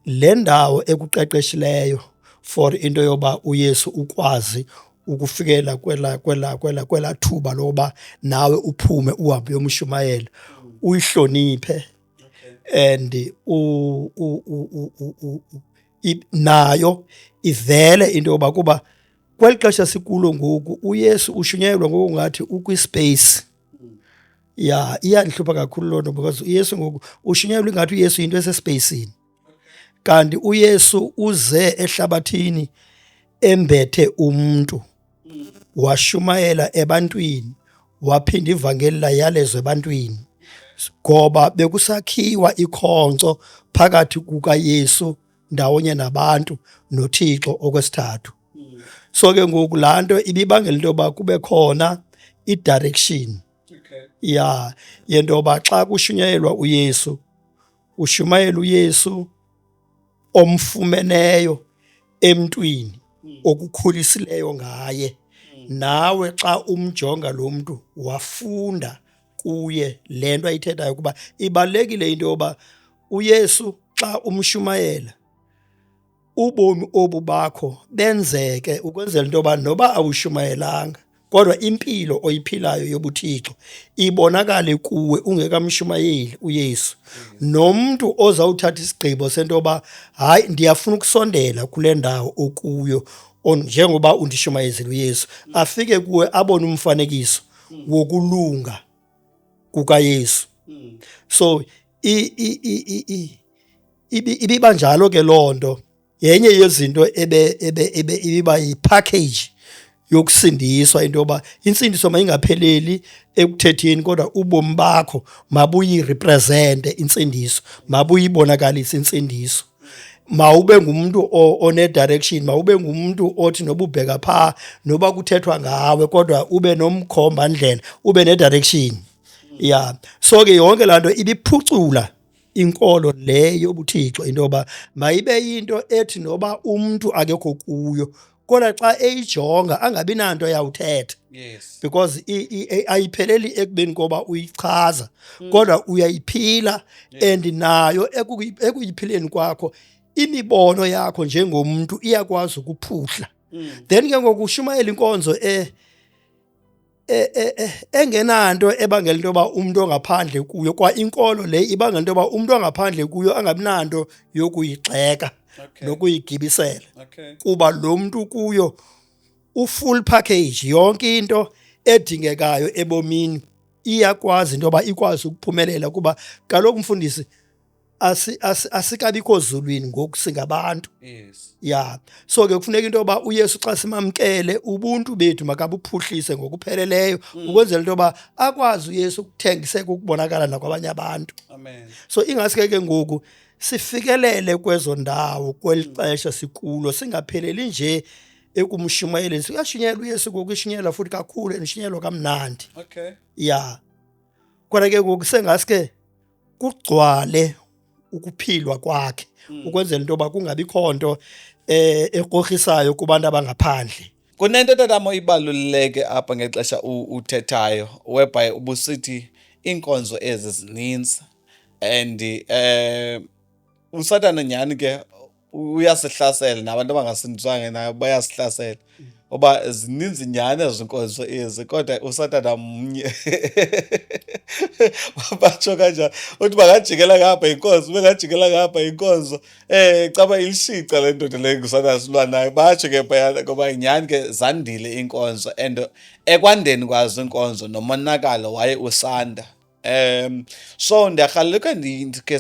[SPEAKER 2] le ndawo ekuqeqeshileyo for into yoba uYesu ukwazi ukufikela kwela thuba loba nawe uphume uhambe uyomshumayela, uyihloniphe and nayo ivele into yoba, kuba kweli xesha sikulo ngoku uYesu ushunyayelwa ngokungathi ukwi-space. Ya, iyandihlupha kakhulu loo nto, because uYesu ngoku ushunyayelwa ingathi uYesu yinto esespacini, kanti uYesu uze ehlabathini embethe umntu, washumayela ebantwini, waphinda ivangeli layalezwa ebantwini. Ngoba bekusakhiwa ikhonkco phakathi kukaYesu ndawonye nabantu noThixo okwesithathu. So ke ngoku laa nto ibibangela into yoba kube khona i-direction ya yento yoba xa kushunyayelwa uYesu, ushumayela uYesu omfumeneyo emntwini okukhulisileyo ngaye. Nawe xa umjonga lo mntu wafunda kuye le nto ayithethayo, kuba ibalulekile into yoba uYesu xa umshumayela ubomi obu bakho benzeke ukwenzela into yoba noba awushumayelanga kodwa impilo oyiphilayo yobuThixo ibonakale kuwe ungekamshumayeli uYesu. Nomntu ozawuthatha isigqibo sento yoba hayi, ndiyafuna ukusondela kule ndawo okuyo njengoba undishumayezile uYesu, afike kuwe abone umfanekiso wokulunga kukaYesu. So ibiba njalo ke loo nto. Yenye yezinto ebe ebe ebe ibiba yi-package yokusindiswa, into yoba insindiso mayingapheleli ekuthetheni, kodwa ubomi bakho mabuyirepresente insindiso, mabuyibonakalise insindiso. Mawube ngumuntu one-direction, mawube ngumuntu othi noba ubheka phaa, noba kuthethwa ngawe, kodwa ube nomkhomba ndlela, ube ne-direction. Ya, so ke yonke laa nto ibiphucula inkolo le yobuThixo, into yoba mayibe yinto ethi noba umntu akekho kuyo, kodwa xa eyijonga angabi nanto yawuthetha. Because ayipheleli ekubeni koba uyichaza, kodwa uyayiphila, and nayo ekuyiphileni kwakho imibono yakho njengomntu iyakwazi ukuphuhla. Then ke ngoku ushumayela inkonzo engenanto ebangela into yoba umntu ongaphandle kuyo, kwa inkolo le ibangela into yoba umntu ongaphandle kuyo angabi nanto yokuyigxeka nokuyigibisela, kuba lo mntu kuyo u-full package, yonke into edingekayo ebomini iyakwazi into yoba ikwazi ukuphumelela. Kuba kaloku mfundisi, asikabikho zulwini ngoku, singabantu. Ya, so ke kufuneka into yoba uYesu xa simamkele, ubuntu bethu makabuphuhlise ngokupheleleyo, ukwenzela into yoba akwazi uYesu ukuthengiseka, ukubonakala nakwabanye abantu.
[SPEAKER 1] Amen.
[SPEAKER 2] So ingaske ke ngoku sifikelele kwezo ndawo kweli xesha sikulo, singapheleli nje ekumshumayeleni. Siyashunyayelwa uYesu ngoku, ishunyayelwa futhi kakhulu and ishunyayelwa kamnandi. Ya, kodwa ke ngoku sengaske kugcwale ukuphilwa kwakhe, ukwenzela into yoba kungabikho nto ekrokrisayo kubantu abangaphandle.
[SPEAKER 1] Kunento, tatamo, ibaluleke apha ngexesha uthethayo, whereby ubusithi iinkonzo ezi zininzi and uSathane nyhani ke uyasihlasela, nabantu abangasindiswanga nabo bayasihlasela, uba zininzi nyhani ezi nkonzo ezi, kodwa uSathana mnye. Batsho kanjalo, uthi bangajikela ngapha yinkonzo, bengajikela ngapha yinkonzo, caba ilishica le ndoda le nguSathana silwa nayo. Batsho ke phayana ngoba nyhani ke zandile iinkonzo, and ekwandeni kwazo iinkonzo nomonakalo waye usanda. So ndiyarhalela ke ke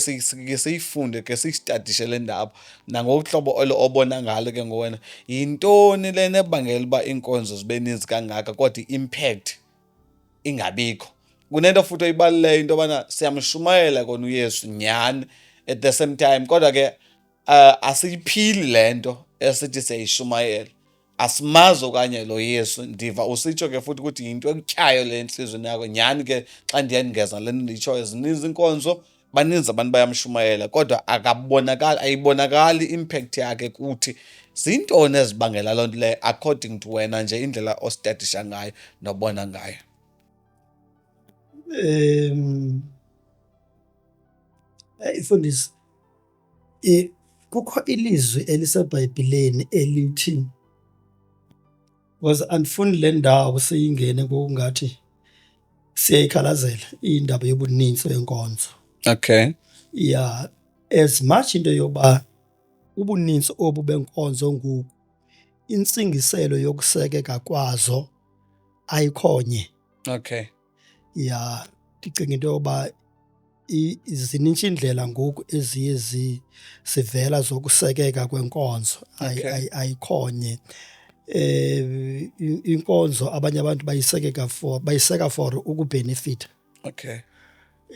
[SPEAKER 1] siyifunde, ke siyistadishe le ndaba nangohlobo olo obona ngalo ke ngowena. Yintoni lena ebangela uba iinkonzo zibe ninzi kangaka kodwa i-impact ingabikho? Kunento futhi oyibaluleyo into yobana siyamshumayela kona uYesu nyhani at the same time, kodwa ke asiyiphili le nto esithi siyayishumayela, asimazi okanye lo Yesu. Ndiva usitsho ke futhi ukuthi yinto ekutyayo le entliziyweni yakho nyhani ke. Xa ndiye ndingeza le nto ndiyitshoyo, zininzi iinkonzo, baninzi abantu bayamshumayela, kodwa akabonakali, ayibonakali i-impact yakhe kuthi. Zintoni ezibangela loo nto leyo according to wena nje, indlela ostadisha ngayo nobona ngayo?
[SPEAKER 2] Mfundisi, kukho ilizwi eliseBhayibhileni elithi, because andifuni le ndawo siyingene ngokungathi siyayikhalazela indaba yobuninzi benkonzo. Ya, as much into yoba ubuninzi obu benkonzo ngoku, intsingiselo yokusekeka kwazo ayikhonye. Ya, ndicinga into yoba zinintshi iindlela ngoku eziye zivela zokusekeka kwenkonzo, ayikhonye. Inkonzo abanye abantu bayisekeka for, bayiseka for ukubenefita.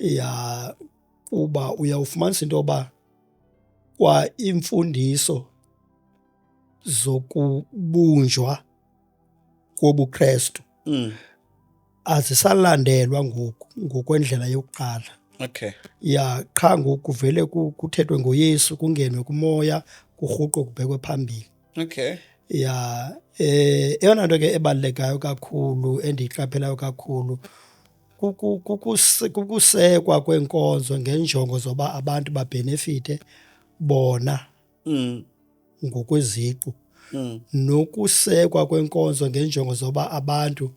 [SPEAKER 2] Ya, kuba uyawufumanisa into yoba kwa iimfundiso zokubunjwa kobuKrestu azisalandelwa ngoku ngokwendlela yokuqala. Ya, qha ngoku kuvele kuthethwe ngoYesu, kungenwe kumoya, kurhuqwe kubhekwe phambili. Ya, eyona nto ke ebalulekayo kakhulu endiyiqaphelayo kakhulu kukusekwa kweenkonzo ngeenjongo zoba abantu babhenefithe bona ngokweziqu, nokusekwa kweenkonzo ngeenjongo zoba abantu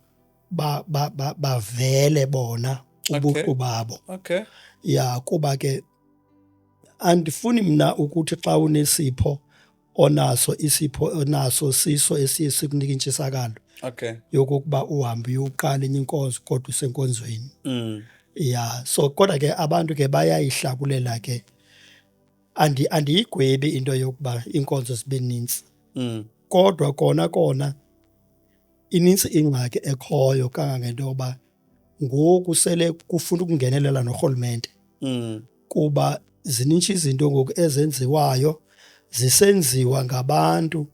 [SPEAKER 2] bavele bona ubuqu babo. Ya, kuba ke andifuni mna ukuthi xa unesipho onaso, isipho onaso siso esiye sikunika intshisakalo yokokuba uhambe uyoqala enye inkonzo kodwa usenkonzweni. Ya, so kodwa ke abantu ke bayayihlakulela ke. Andiyigwebi into yokuba iinkonzo zibe nintsi. Kodwa kona kona inintsi ingxaki ekhoyo kangangento yoba ngoku sele kufuna ukungenelela norhulumente. Kuba zinintshi izinto ngoku ezenziwayo zisenziwa ngabantu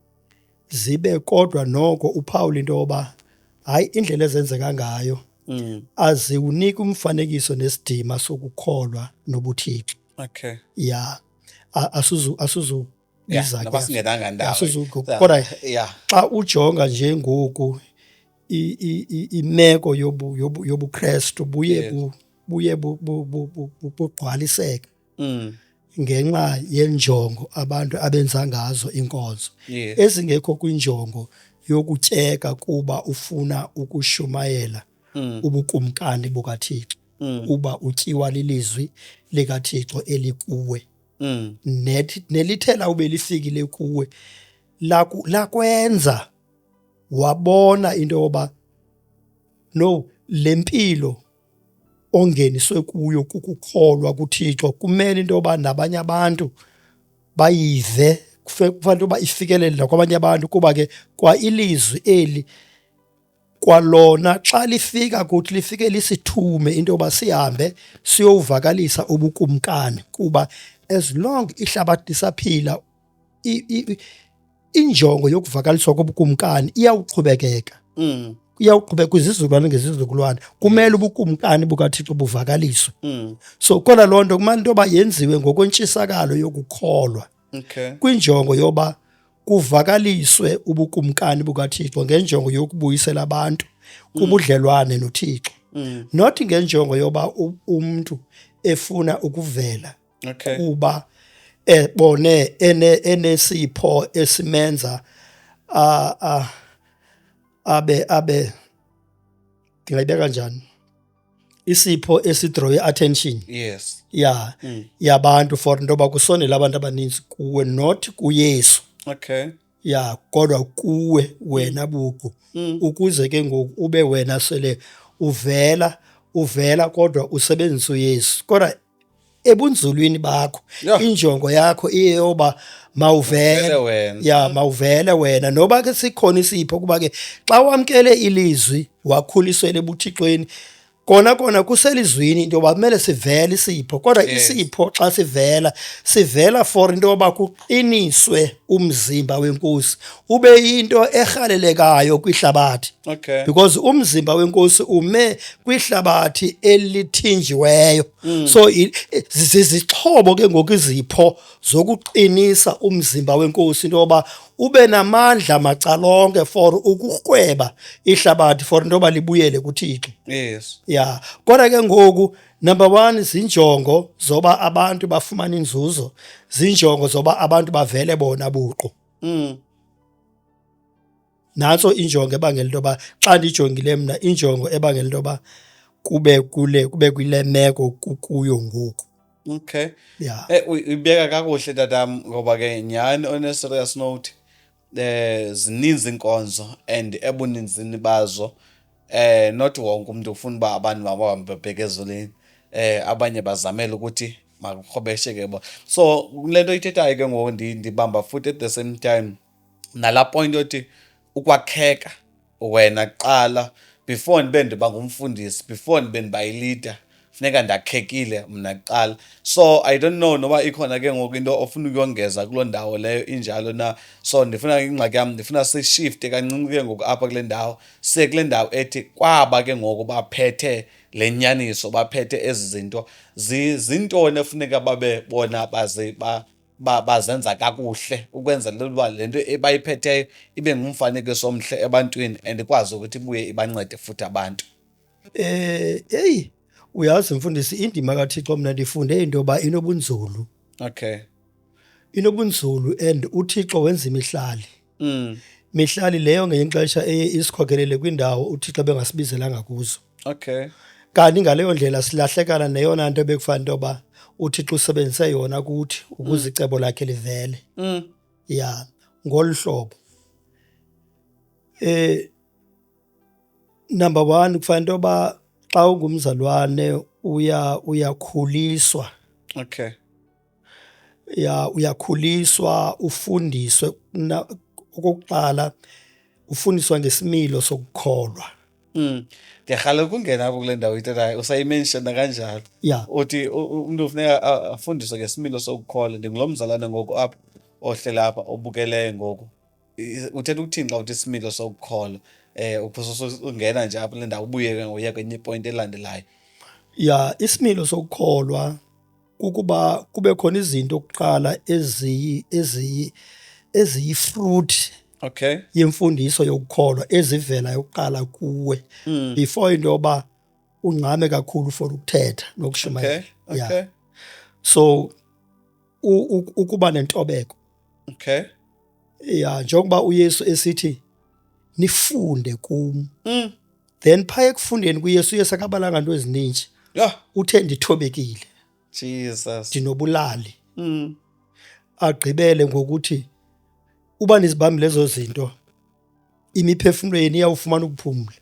[SPEAKER 2] zibe kodwa noko uphawula into yoba hayi, indlela ezenzeka ngayo aziwuniki umfanekiso nesidima sokukholwa nobuThixo. Ya, asuzu biza ke.
[SPEAKER 1] Noba singenanga ndawo.
[SPEAKER 2] Kodwa xa ujonga nje ngoku imeko yobuKrestu buye buye bugqwaliseka ngenxa yenjongo abantu abenza ngazo inkonzo ezingekho kwinjongo yokutyeka kuba ufuna ukushumayela ubukumkani bukaThixo, kuba utyiwa lilizwi likaThixo elikuwe. Nelithela ube lifikile kuwe lakwenza wabona into yoba no, le mpilo ongeniswe kuyo kukukholwa kuThixo, kumele into yoba nabanye abantu bayive, kufanele into yoba ifikelele nakwabanye abantu, kuba ke kwa ilizwi eli kwalona xa lifika kuthi lifike lisithume into yoba sihambe siyowuvakalisa ubukumkani, kuba as long ihlabathi lisaphila injongo yokuvakaliswa kobukumkani iyawuqhubekeka. Iyawuqhubeka kwizizukulwane ngezizukulwane, kumele ubukumkani bukaThixo buvakaliswe. So kodwa loo nto kumele into yoba yenziwe ngokwentshisakalo yokukholwa kwinjongo yoba kuvakaliswe ubukumkani bukaThixo ngenjongo yokubuyisela abantu kubudlelwane noThixo, not ngenjongo yoba umntu efuna ukuvela kuba ebone enesipho esimenza abe ndingayibeka kanjani, isipho esidraw attention ya yabantu for into yoba kusondele abantu abaninzi kuwe, not kuYesu. Ya, kodwa kuwe wena buqu, ukuze ke ngoku ube wena sele uvela kodwa usebenzisa uYesu, kodwa ebunzulwini bakho injongo yakho iyeyoba mawuvele
[SPEAKER 1] Uvele wena.
[SPEAKER 2] Ya, mawuvele wena, noba ke sikhona isipho, kuba ke xa wamkele ilizwi wakhuliswele ebuthixweni, kona kona kuselizwini into yoba kumele sivele isipho, kodwa isipho xa sivela, sivela for into yoba kuqiniswe umzimba weNkosi, ube yinto erhalelekayo kwihlabathi. Because umzimba weNkosi ume kwihlabathi elithinjiweyo. So zizixhobo ke ngoku izipho zokuqinisa umzimba weNkosi into yoba ube namandla macalonke for ukukrweba ihlabathi for into yoba libuyele kuThixo. Ya, kodwa ke ngoku number 1 zinjongo zoba abantu bafumane inzuzo, zinjongo zoba abantu bavele bona buqu. Nantso injongo ebangela into yoba, xa ndijongile mna, injongo ebangela into yoba kube kule meko kukuyo ngoku. Yeah.
[SPEAKER 1] Uyibeka kakuhle tatam, ngoba ke nyhani on a serious note, zininzi iinkonzo and ebuninzini bazo not wonke umntu ufuna uba abantu mabahambe babheke ezulwini. Abanye bazamela ukuthi makurhobesheke bo. So kule nto ithethayo ke ngoku ndibamba futhi at the same time nalaa point yothi ukwakheka wena kuqala before ndibe ndiba ngumfundisi, before ndibe ndiba yi-leader, Funeka ndakhekile mna kuqala. So I don't know noba ikhona ke ngoku into ofuna ukuyongeza kuloo ndawo leyo injalo na. So ndifuna ingxaki yam, ndifuna sishifte kancinci ke ngoku apha kule ndawo, siye kule ndawo ethi kwaba ke ngoku baphethe le nyaniso, baphethe ezi zinto. Zintoni efuneka babe bona bazenza kakuhle ukwenzela uba le nto bayiphetheyo ibe ngumfanekiso omhle ebantwini and ikwazi ukuthi ibuye ibancede futhi abantu?
[SPEAKER 2] Hey, uyazi mfundisi, indima kaThixo mna ndifunde into yoba inobunzulu. Inobunzulu and uThixo wenza imihlali. Mihlali leyo ngenye ixesha eye isikhokelele kwindawo uThixo ebengasibizelanga kuzo. Kanti ngaleyo ndlela silahlekana neyona nto ebekufanele into yoba uThixo usebenzise yona kuthi ukuze icebo lakhe livele. Ya, ngolu hlobo. Number 1, kufanele into yoba xa ungumzalwane uyakhuliswa. Ya, uyakhuliswa, ufundiswe. Okokuqala ufundiswa ngesimilo sokukholwa.
[SPEAKER 1] Ndiyarhalela ukungena apho kule ndawo ithethayo, usayimentiona kanjalo. Uthi umntu ufuneka afundiswe ngesimilo sokukholwa. Ndingulo mzalwane ngoku apha ohleli apha obukeleyo ngoku. Uthetha ukuthini xa uthi isimilo sokukholwa? Ungena nje apha kule ndawo ubuye ke ngoku uye kwenye ipointi elandelayo.
[SPEAKER 2] Ya, isimilo sokukholwa kukuba kube khona izinto kuqala eziyi-fruit yemfundiso yokukholwa ezivelayo kuqala kuwe before into yoba ungxame kakhulu for ukuthetha nokushumayela. So ukuba nentobeko. Ya, njengoba uYesu esithi nifunde kum. Then phaya ekufundeni kuYesu, uYesu akabalanga nto ezininji. Uthe ndithobekile.
[SPEAKER 1] Jesus.
[SPEAKER 2] Ndinobulali. Agqibele ngokuthi uba nizibambile ezo zinto, imiphefumlo yenu iyawufumana ukuphumla.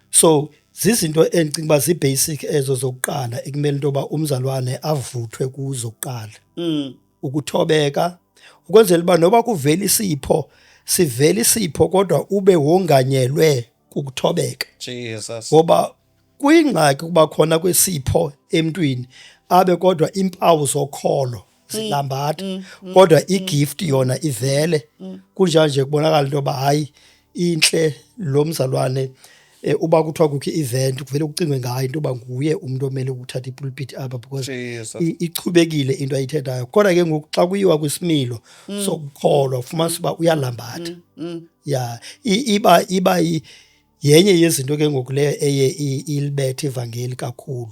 [SPEAKER 2] So zizinto endicinga uba zii-basic ezo zokuqala ekumele into yoba umzalwane avuthwe kuzo kuqala. Ukuthobeka, ukwenzela uba noba kuvela isipho, sivela isipho kodwa ube wonganyelwe kukuthobeka.
[SPEAKER 1] Jesus.
[SPEAKER 2] Ngoba kuyingxaki ukuba khona kwesipho emntwini abe kodwa iimpawu zokholo zilambatha, kodwa igift yona ivele. Kunjalo nje kubonakala into yoba hayi, intle lo mzalwane, uba kuthiwa kukho i-event kuvele kucingwe ngayo into yoba nguye umntu omele ukuthatha ipulpit apha because
[SPEAKER 1] Jesus.
[SPEAKER 2] ichubekile into ayithethayo. Kodwa ke ngoku xa kuyiwa kwisimilo sokukholwa ufumanisa uba uyalambatha. Ya, iba yenye yezinto ke ngoku leyo eye ilibethe ivangeli kakhulu.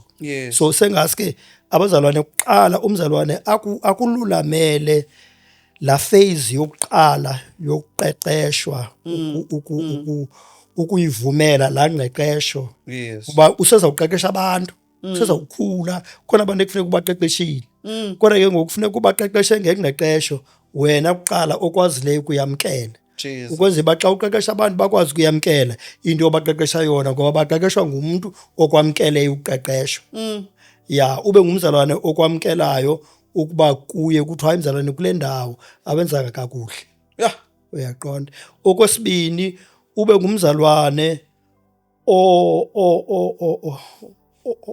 [SPEAKER 2] So sengaske abazalwane kuqala, umzalwane akululamele la phase yokuqala yokuqeqeshwa, ukuyivumela la ngqeqesho. Kuba usezawuqeqesha abantu, usezawukhula, khona abantu ekufuneka ubaqeqeshile. Kodwa ke ngoku kufuneka ubaqeqeshe ngengqeqesho wena kuqala okwazileyo ukuyamkela.
[SPEAKER 1] Jesus.
[SPEAKER 2] Ukwenzela uba xa uqeqesha abantu bakwazi ukuyamkela into obaqeqesha yona, ngoba baqeqeshwa ngumntu okwamkeleyo uqeqesho. Ya, ube ngumzalwane okwamkelayo ukuba kuye kuthiwa hayi mzalwane kule ndawo awenzanga kakuhle. Uyaqonda. Okwesibini, ube ngumzalwane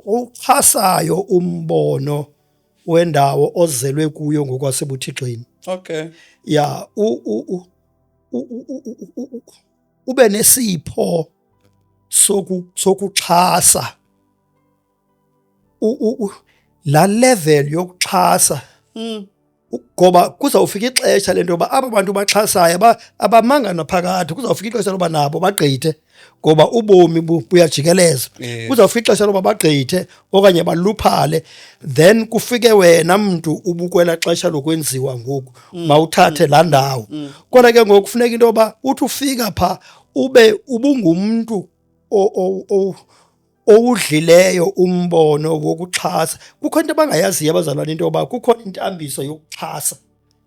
[SPEAKER 2] oxhasayo umbono wendawo ozelwe kuyo ngokwasebuthixweni. Ya, ube nesipho sokuxhasa. La level yokuxhasa. Ngoba kuzawufika ixesha lento yoba aba bantu baxhasayo abamanga naphakade, kuzawufika ixesha loba nabo bagqithe, ngoba ubomi buyajikeleza. Kuzawufika ixesha loba bagqithe okanye baluphale, then kufike wena mntu ubukwela xesha lokwenziwa ngoku, mawuthathe laa ndawo. Kodwa ke ngoku kufuneka into yoba uthi ufika pha ube ubungumntu owudlileyo umbono wokuxhasa. Kukho into abangayaziyo abazalwane, into yoba kukho intambiso yokuxhasa.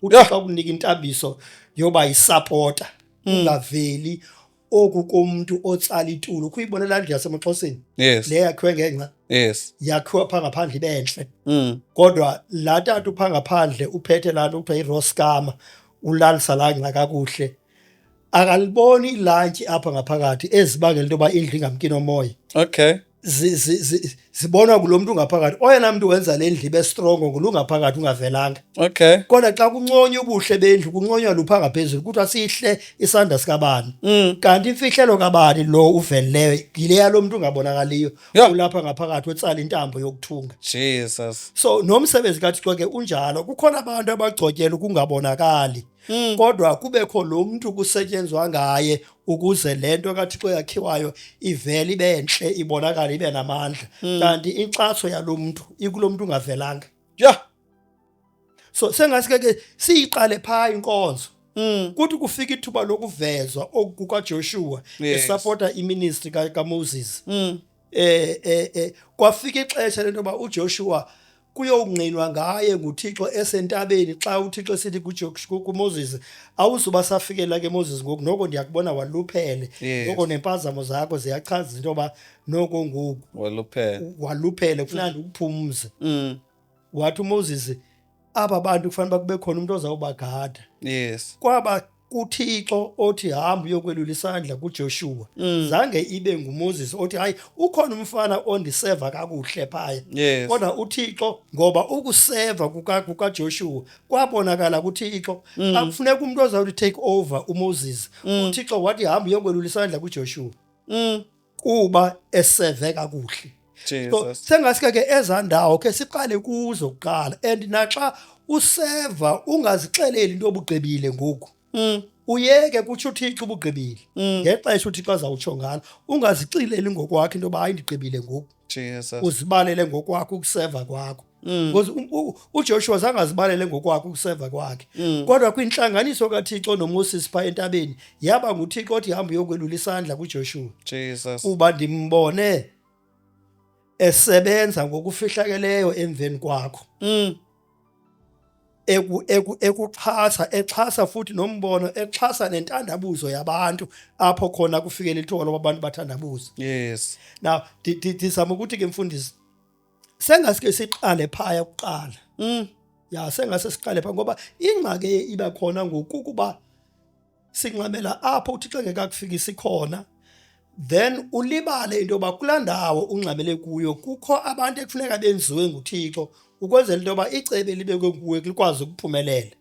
[SPEAKER 2] Uthi xa kunika intambiso yoba yisapota, ungaveli oku komntu otsala itulo. Kukho uyibona laa ndlu yasemaXhoseni? Le yakhiwe ngenca. Yakhiwa phaa ngaphandle ibe ntle. Kodwa laa tata uphaa ngaphandle uphethe laa nto kuthiwa yiroskama, ulalisa laa ngca kakuhle. Akaliboni ilantyi apha ngaphakathi ezibangela into yoba indlu ingamki nomoya. Zibonwa kulo mntu ungaphakathi. Oyena mntu wenza le ndlu ibe strongo ngulo ungaphakathi ungavelanga. Kodwa xa kunconywa ubuhle bendlu, kunconywa lupha ngaphezulu, kuthiwa sihle isandla sikabani. Kanti imfihlelo kabani lo uvelileyo yile yalo mntu ungabonakaliyo ulapha ngaphakathi otsala intambo yokuthunga.
[SPEAKER 1] Jesus.
[SPEAKER 2] So nomsebenzi kaThixo ke unjalo. Kukhona abantu abagcotyelwa ukungabonakali. Kodwa kubekho lo mntu kusetyenzwa ngaye ukuze le nto kaThixo yakhiwayo ivele ibe ntle, ibonakale ibe namandla. Kanti inkxaso yalo mntu ikulo mntu ungavelanga. So sengasike ke siyiqale phaa inkonzo. Kuthi kufika ithuba lokuvezwa oku kukaJoshua esupporta iministry kaMoses. Kwafika ixesha lento yoba uJoshua kuyongqinwa ngaye nguThixo esentabeni, xa uThixo esithi kuMoses, awuzuba safikela ke Moses ngoku, noko ndiyakubona waluphele. Noko nempazamo zakho ziyachaza into yoba noko ngoku
[SPEAKER 1] waluphele,
[SPEAKER 2] waluphele, kufuneka ndikuphumze. Wathi uMoses, aba bantu kufanele uba kube khona umntu ozawubagada. Kwaba kuThixo othi hamba uyokwelula isandla kuJoshua. Zange ibe nguMoses othi hayi ukhona umfana ondiseva kakuhle phaya. Kodwa uThixo, ngoba ukuseva kukaJoshua kwabonakala kuThixo. Xa kufuneka umuntu ozawuthi take over uMoses, uThixo wathi hamba uyokwelula isandla kuJoshua. Kuba eseve kakuhle. So
[SPEAKER 1] Jesus.
[SPEAKER 2] sengasike ke ezaa ndawo ke siqale kuzo kuqala, and naxa useva ungazixeleli into obugqibile ngoku. Uyeke kutsho uThixo ubugqibile. Ngexesha uThixo azawutsho ngalo, ungazixeleli ngokwakho into yoba hayi ndigqibile ngoku.
[SPEAKER 1] Jesus.
[SPEAKER 2] Uzibalele ngokwakho ukuseva kwakho. Because uJoshua zange azibalele ngokwakhe ukuseva kwakhe. Kodwa kwintlanganiso kaThixo noMoses pha entabeni, yaba nguThixo othi hamba uyokwelula isandla kuJoshua.
[SPEAKER 1] Jesus.
[SPEAKER 2] Kuba ndimbone esebenza ngokufihlakeleyo emveni kwakho. Ekuxhasa, exhasa futhi nombono, exhasa nentandabuzo yabantu apho khona kufikele ithuba loba abantu bathandabuze. Now, ndizama ukuthi ke mfundisi, sengasike siqale phaya kuqala. Ya, sengase siqale phaya, ngoba ingxaki iba khona ngoku kuba sinxamela apho uThixo engekakufikisi khona, then ulibale into yoba kulaa ndawo ungxamele kuyo kukho abantu ekufuneka benziwe nguThixo ukwenzela into yoba icebo elibekwe kuwe likwazi ukuphumelela.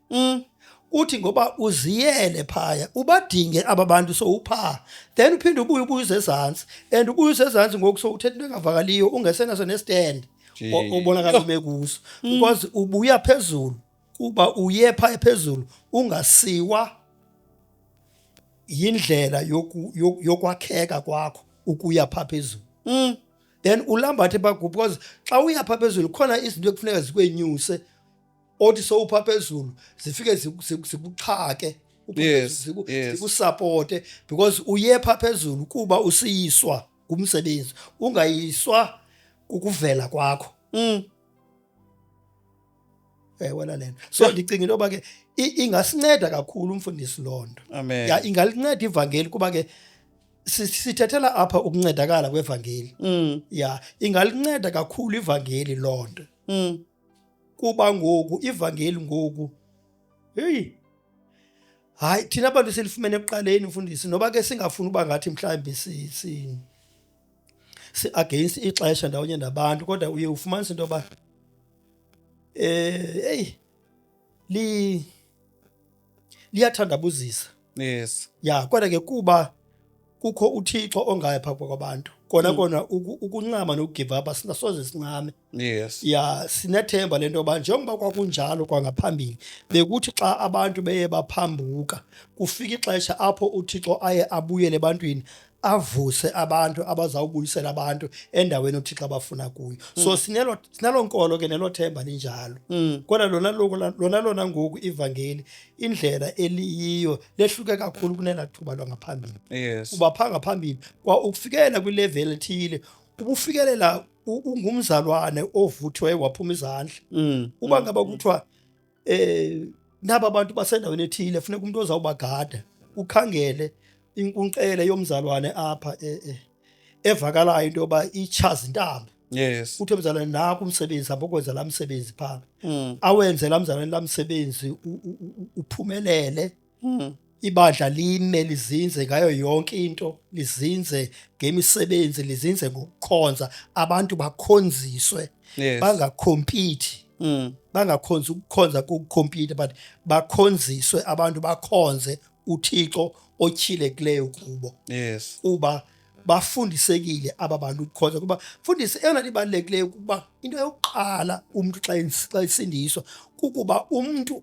[SPEAKER 2] Uthi ngoba uziyele phaya, ubadinge aba bantu sowuphaa, then uphinde ubuye ubuye ezantsi, and ubuye ezantsi ngoku sowuthetha into engavakaliyo, ungesenaso nestand obonakala ume kuso, because ubuya phezulu kuba uye phaya phezulu ungasiwa yindlela yokwakheka kwakho ukuya pha phezulu. Then ulambathe pha, because xa uya pha phezulu khona izinto ekufuneka zikwenyuse, othi sowupha phezulu zifike zikuxhake, zikusapote, because uye pha phezulu kuba usiyiswa ngumsebenzi, ungayiswa kukuvela kwakho. Wena lena. So ndicinga into yoba ke ingasinceda kakhulu umfundisi loo nto.
[SPEAKER 1] Amen.
[SPEAKER 2] Ya, ingalinceda ivangeli, kuba ke sithethela apha ukuncedakala kwevangeli. Ya, ingalinceda kakhulu ivangeli loo nto. Kuba ngoku ivangeli ngoku, hey, hayi thina abantu silifumene ekuqaleni mfundisi, noba ke singafuni uba ngathi mhlawumbi si against ixesha ndawonye nabantu, kodwa uye ufumanise into yoba hey, liyathandabuzisa. Ya, kodwa ke kuba kukho uThixo ongapha kwabantu, kona kona ukuncama nokugive up asinasoze sincame. Ya, sinethemba lento yoba njengoba kwakunjalo kwangaphambili, bekuthi xa abantu beye baphambuka kufika ixesha apho uThixo aye abuyele ebantwini, avuse abantu abazawubuyisela abantu endaweni uThixo abafuna kuyo. So sinelo nkolo ke nelo themba linjalo. Kodwa lona ngoku ivangeli indlela eliyiyo lehluke kakhulu kunela thuba lwangaphambili. Kuba pha ngaphambili kwa ukufikela kwilevel ethile, ubufikelela ungumzalwane ovuthiwe waphuma izandla. Uba ngaba kuthiwa naba abantu basendaweni ethile funeka umuntu ozawubagada, ukhangele inkunkqele yomzalwane apha evakalayo into yoba itshaza intambo. Uthi mzalwane nakho umsebenzi, hamba ukwenza laa msebenzi phaa. Awenze laa mzalwane laa msebenzi uphumelele. Ibandla lime lizinze ngayo yonke into, lizinze ngemisebenzi, lizinze ngokukhonza, abantu bakhonziswe. Bangakhompiti. Bangakhonzi ukukhonza kokukhompyutha, but bakhonziswe abantu, bakhonze uThixo otyhilekileyo kubo. Kuba bafundisekile aba bantu ukukhonza. Kuba mfundisi, eyona nto ibalulekileyo kukuba into yokuqala umntu xa esindiswa kukuba umntu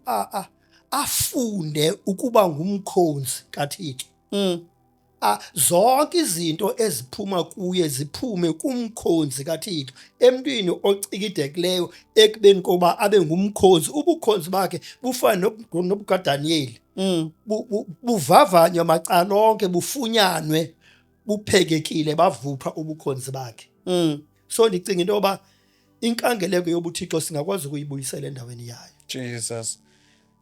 [SPEAKER 2] afunde ukuba ngumkhonzi kaThixo. Zonke izinto eziphuma kuye ziphume kumkhonzi kaThixo, emntwini ocikidekileyo ekubeni koba abe ngumkhonzi. Ubukhonzi bakhe bufana nobukaDaniyeli. Buvavanywa macala onke, bufunyanwe buphekekile, bavuthwa ubukhonzi bakhe. So ndicinga into yoba inkangeleko yobuThixo singakwazi ukuyibuyisela endaweni yayo.
[SPEAKER 1] Jesus.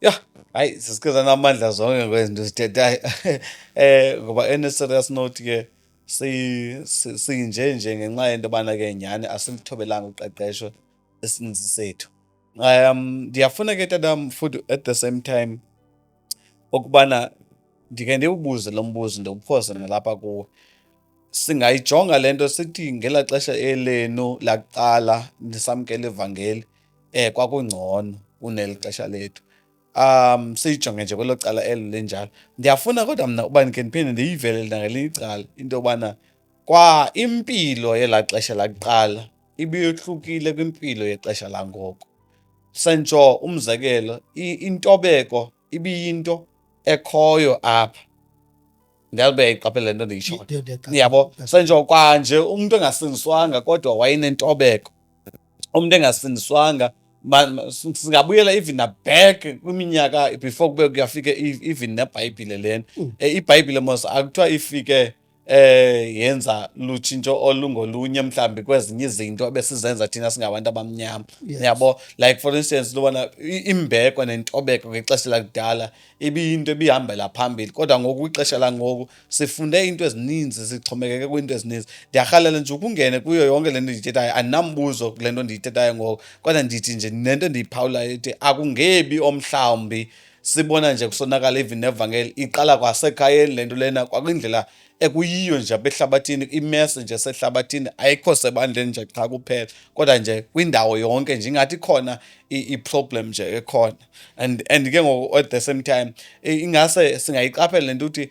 [SPEAKER 1] Ya, hayi, sisikiza namandla zonke kwezinto zithethayo. Ngoba in a serious note ke, sinje nje ngenxa yento yobana ke nyhani asilithobelanga uqeqesho esininzi sethu. Ndiyafuna ke, tatam, futhi at the same time ukubana ndike ndiwubuze lo mbuzo, ndiwuphose nalapha kuwe. Singayijonga le nto sithi ngelaa xesha elenu lakuqala nisamkela ivangeli kwakungcono kuneli xesha lethu. Siyijonge nje kwelo cala elo linjalo. Ndiyafuna kodwa mna uba ndikhe ndiphinde ndiyivele nangelinye icala into yobana kwa impilo yelaa xesha lakuqala ibiyohlukile kwimpilo yexesha langoku. Sentsho umzekelo, intobeko ibiyinto ekhoyo apha. Ndiyazi uba uyayiqaphela le nto ndiyitshoyo. Yabo, sentsho kwanje umntu engasindiswanga kodwa wayenentobeko. Umntu engasindiswanga, singabuyela even na-back kwiminyaka before kube kuyafika even neBhayibhile lena. IBhayibhile mos akuthiwa ifike yenza lutshintsho olungolunye mhlawumbi kwezinye izinto ebesizenza thina singabantu abamnyama. Yabo, like for instance lobana imbeko nentobeko ngexesha lakudala ibiyinto ebihambela phambili, kodwa ngoku kwixesha langoku sifunde into ezininzi, sixhomekeke kwiinto ezininzi. Ndiyarhalela nje ukungene kuyo yonke le nto ndiyithethayo, andinambuzo kule nto ndiyithethayo ngoku, kodwa ndithi nje nento endiyiphawulayo ithi akungebi omhlawumbi sibona nje kusonakala even nevangeli iqala kwasekhayeni le nto lena, kwakwindlela ekuyiyo nje apha ehlabathini, imesi nje esehlabathini ayikho sebandleni nje qha kuphela, kodwa nje kwindawo yonke nje ingathi ikhona i-problem nje ekhona. And ke ngoku at the same time ingase singayiqaphela le nto ukuthi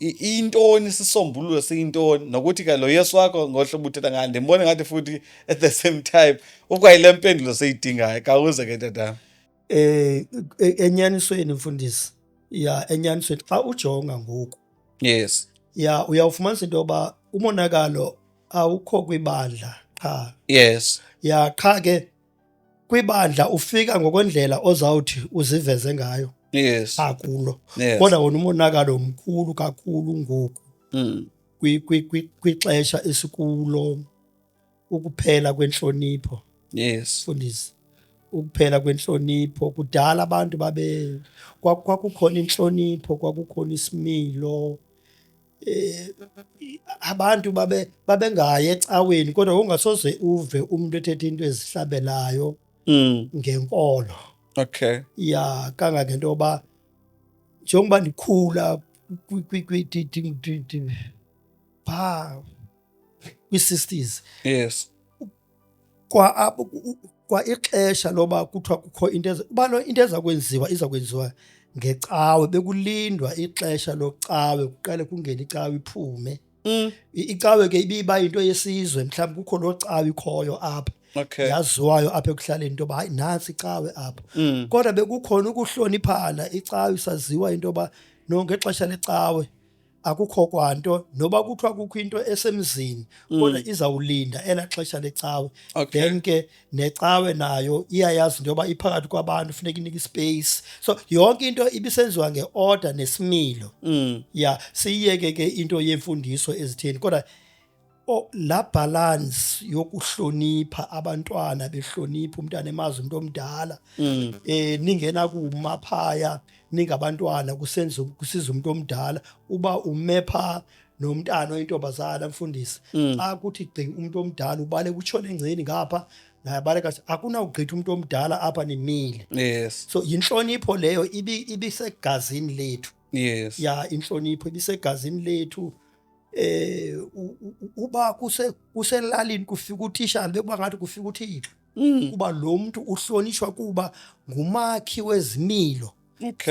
[SPEAKER 1] iyintoni isisombululo, siyintoni, nokuthi ke lo Yesu wakho ngohlobo uthetha ngayo ndimbone ngathi futhi at the same time ukwayile mpendulo siyidingayo. Khawuze ke, tatam.
[SPEAKER 2] Enyanisweni mfundisi, ya, enyanisweni xa ujonga ngoku, ya, uyawufumanisa into yoba umonakalo awukho kwibandla qha. Ya, qha ke kwibandla ufika ngokwendlela ozawuthi uziveze ngayo akulo. Kodwa wona umonakalo mkhulu kakhulu ngoku kwixesha esikulo, ukuphela kwenhlonipho. Mfundisi, ukuphela kwenhlonipho. Kudala abantu babe kwakukhona inhlonipho, kwakukhona isimilo. Abantu babengayi ecaweni, kodwa ungasoze uve umuntu ethetha into ezihlabelayo ngenkolo. Ya, kangangento yoba njengoba ndikhula phaa kwii-60s, kwa apho kwa ixesha loba kuthiwa kukho into uba lo into eza kwenziwa iza kwenziwa ngecawe, bekulindwa ixesha locawe, kuqale kungene icawe iphume. Icawe ke ibiba into yesizwe, mhlawumbi kukho loo cawe ikhoyo apha, yaziwayo apha ekuhlaleni into yoba hayi, nantsi icawe apha. Kodwa bekukhona ukuhloniphana, icawe isaziwa into yoba no ngexesha lecawe akukho kwanto, noba kuthiwa kukho into esemzini, kodwa izawulinda elaa xesha lecawe. Then ke necawe nayo iyayazi into yoba iphakathi kwabantu, funeka inike ispace. So yonke into ibisenziwa ngeorder nesimilo. Ya, siyiyeke ke into yemfundiso ezitheni, kodwa la balance yokuhlonipha, abantwana behlonipha umntana, emazi umuntu omdala, ningena kuma phaya ningabantwana, kusenza kusiza umuntu omdala, uba ume pha nomntana oyintombazana, mfundisi, xa kuthi gqi umuntu omdala ubaleka utshona engceni ngapha, naye abaleka, akunawugqitha umuntu omdala apha nimile. So yinhlonipho leyo ibisegazini lethu. Ya, inhlonipho ibisegazini lethu. Uba kuselalini kufika utitshala, bekuba ngathi kufika uThixo, kuba lo mntu uhlonishwa kuba ngumakhi wezimilo.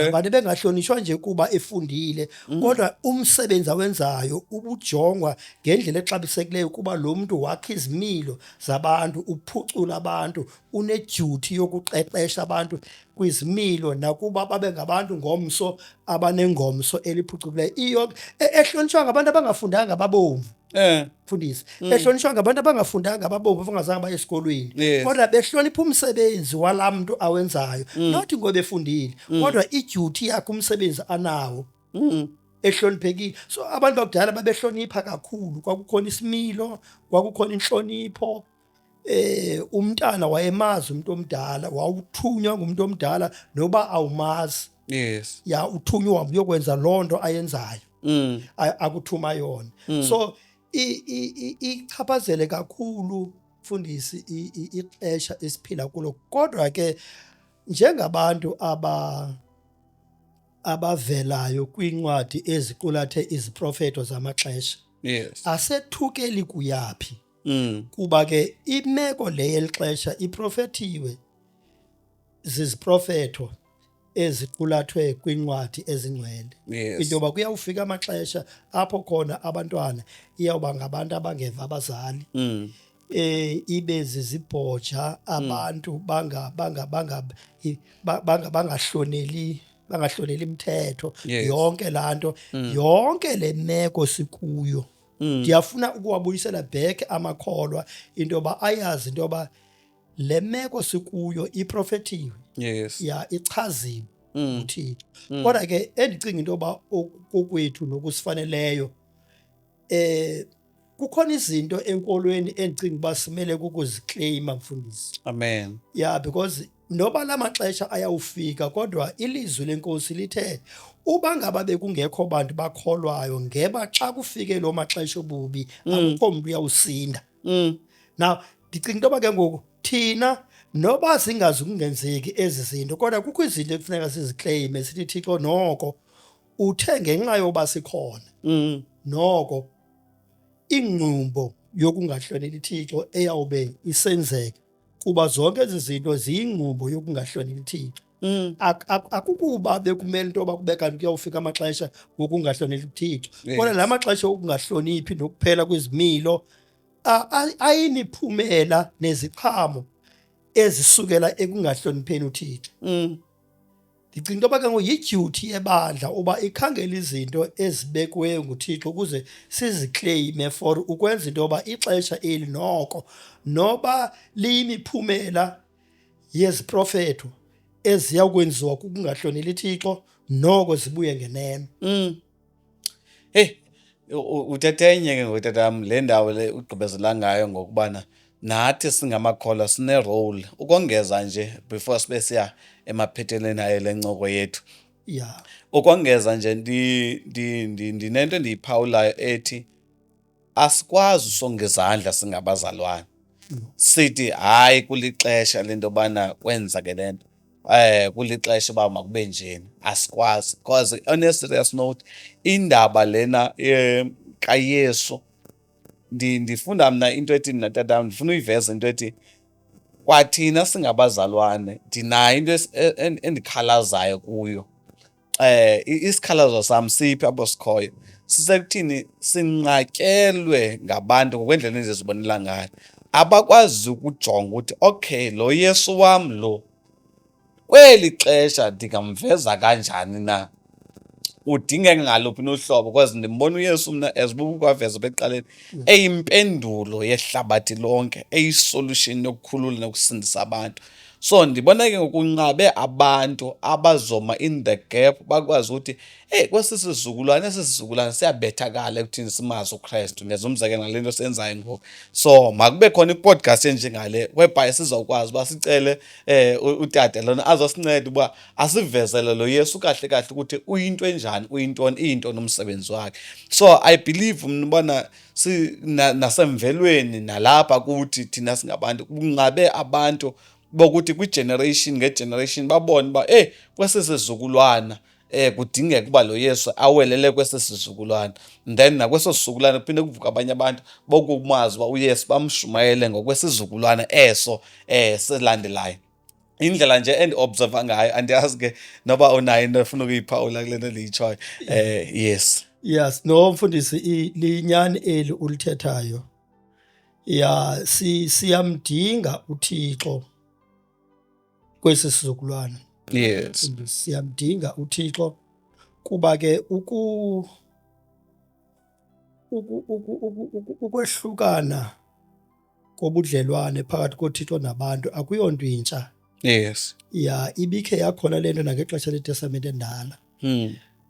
[SPEAKER 2] Abantu bengahlonishwa nje kuba efundile, kodwa umsebenzi awenzayo ubujongwa ngendlela exabisekileyo, kuba lo mntu wakha izimilo zabantu, uphucula abantu, une-duty yokuqeqesha abantu kwizimilo nakuba babe ngabantu ngomso abanengomso eliphucukileyo. Iyo ehlonishwa ngabantu abangafundanga ababomvu, mfundisi, ehlonishwa ngabantu abangafundanga ababomvu, abangazange baye esikolweni, kodwa behlonipha umsebenzi walaa mntu awenzayo, not ngoba efundile, kodwa i-duty yakhe, umsebenzi anawo, ehloniphekile. So abantu bakudala babehlonipha kakhulu, kwakukhona isimilo, kwakukhona inhlonipho. Umntana wayemazi umuntu omdala, wawuthunywa ngumuntu omdala noba awumazi. Ya, uthunywa uyokwenza loo nto ayenzayo, akuthuma yona. So ichaphazele kakhulu, mfundisi, ixesha esiphila kulo. Kodwa ke njengabantu abavelayo kwiincwadi eziqulathe iziprofeto zamaxesha, asethukeli kuyaphi, kuba ke imeko le yelixesha iprofethiwe ziziprofeto eziqulathwe kwincwadi ezingcwele, into yoba kuyawufika amaxesha apho khona abantwana iyawuba ngabantu abangeva abazali, ibe zizibhoja, abantu banga banga banga i- ba- banga bangahloneli imithetho. Yonke laa nto, yonke le meko sikuyo, ndiyafuna ukuwabuyisela back amakholwa into yoba ayazi into yoba le meko sikuyo iprofethiwe. Ya, ichaziwe uThixo. Kodwa ke endicinga into yoba kokwethu nokusifaneleyo, kukhona izinto enkolweni endicinga uba simele kukuziclaima, mfundisi.
[SPEAKER 1] Amen.
[SPEAKER 2] Yeah, because noba la maxesha ayawufika, kodwa ilizwi lenkosi lithe uba ngaba bekungekho bantu bakholwayo, ngeba xa kufike loo maxesha obubi, akukho mntu uyawusinda. Now ndicinga into yoba ke ngoku thina, noba zingazi kungenzeki ezi zinto, kodwa kukho izinto ekufuneka siziclaime, sithi, "Thixo, noko uthe ngenxa yoba sikhona, noko ingqumbo yokungahloneli Thixo eyawube isenzeka, kuba zonke ezi zinto ziyingqumbo yokungahloneli Thixo." Akukuba bekumele into yoba kube kanti kuyawufika amaxesha wokungahloneli Thixo, kodwa la maxesha okungahloniphi nokuphela kwezimilo ayimiphumela neziqhamo ezisukela ekungahlonipheni uThixo. Ndicinga into yoba ke ngoku yi-duty yebandla uba ikhangele izinto ezibekiweyo nguThixo ukuze siziclaime for ukwenza into yoba ixesha eli noko noba liyimiphumela yeziprofetho eziya kwenziwa kukungahloneli Thixo, noko zibuye ngenene.
[SPEAKER 1] Hey, uthethe enye ke ngoku, tatam, le ndawo le ugqibezela ngayo ngokubana nathi singamakholwa sine-role. Ukongeza nje before sibe siya emaphethelweni ayo le ncoko yethu. Ukongeza nje, ndinento endiyiphawulayo ethi asikwazi usonga izandla singabazalwane, sithi hayi, kulixesha lento yobana kwenzeke le nto, kulixesha uba makube njeni. Asikwazi, because on a serious note, indaba lena kaYesu, ndifunda mna into ethi, mna tatam ndifuna uyiveza into ethi kwathina singabazalwane ndinayo into endikhalazayo kuyo. Isikhalazo sam siphi apho sikhoyo? Sisekuthini sinqatyelwe ngabantu ngokwendlela endizibonela ngayo, abakwazi ukujonga ukuthi okay, lo Yesu wam lo kweli xesha ndingamveza kanjani na, udingeka ngaluphi nohlobo, because ndimbona uYesu mna, as bukwaveza ekuqaleni, eyimpendulo yehlabathi lonke, eyi-solution yokukhulula nokusindisa abantu. So ndibona ke ngokunqabe abantu abazoma in the gap, bakwazi ukuthi eyi, kwesi sizukulwane, esi sizukulwane siyabethakala ekuthini simazi uKrestu. Ndenza umzekelo ngale nto senzayo ngoku. So makube khona i-podcast enjengale whereby sizawukwazi uba sicele utata lona azosinceda uba asivezele lo Yesu kahle kahle ukuthi uyinto enjani, uyintoni, iyintoni umsebenzi wakhe. So I believe mna ubana nasemvelweni nalapha kuthi thina singabantu kunqabe abantu bokuthi kwi-generation nge-generation babone uba eyi, kwesi sizukulwana. Kudingeka uba lo Yesu awelele kwesi sizukulwana, then nakweso sizukulwana kuphinde kuvuke abanye abantu bokumazi uba uYesu bamshumayele ngokwesizukulwana eso silandelayo. Indlela nje endiobserva ngayo, andiyazi ke noba unayo into efuna ukuyiphawula kule nto ndiyitshoyo. Yes.
[SPEAKER 2] Yes, no mfundisi, linyani eli ulithethayo. Ya, siyamdinga uThixo kwesi sizukulwana. Siyamdinga uThixo kuba ke ukwehlukana kobudlelwane phakathi koThixo nabantu akuyonto intsha. Ya, ibikhe yakhona lento nangexesha leTestamente endala.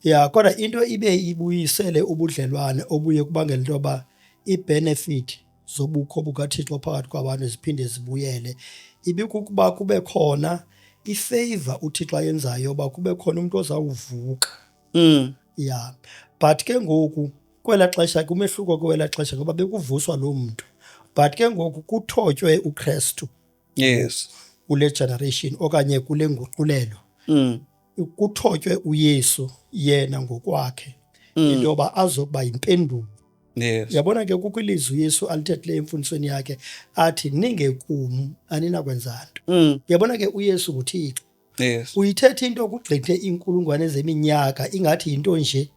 [SPEAKER 2] Ya, kodwa into ibe ibuyisele ubudlelwane obuye kubangela into yoba i-benefit zobukho bukaThixo phakathi kwabantu ziphinde zibuyele, ibikukuba kube khona ifavor uThixo ayenzayo yoba kube khona umuntu ozawuvuka. Ya, but ke ngoku kwela xesha kumehluko kwela xesha ngoba bekuvuswa lo muntu, but ke ngoku kuthotywe uKristu. Kule generation okanye kule nguqulelo. Kuthotywe uYesu yena ngokwakhe. Into yoba azokuba yimpendulo. Yabona ke kukho ilizwi uYesu alithethileyo emfundisweni yakhe athi ningekum aninakwenza nto. Yabona ke uYesu nguThixo. Uyithetha into kugqithe iinkulungwane zeminyaka ingathi yinto nje.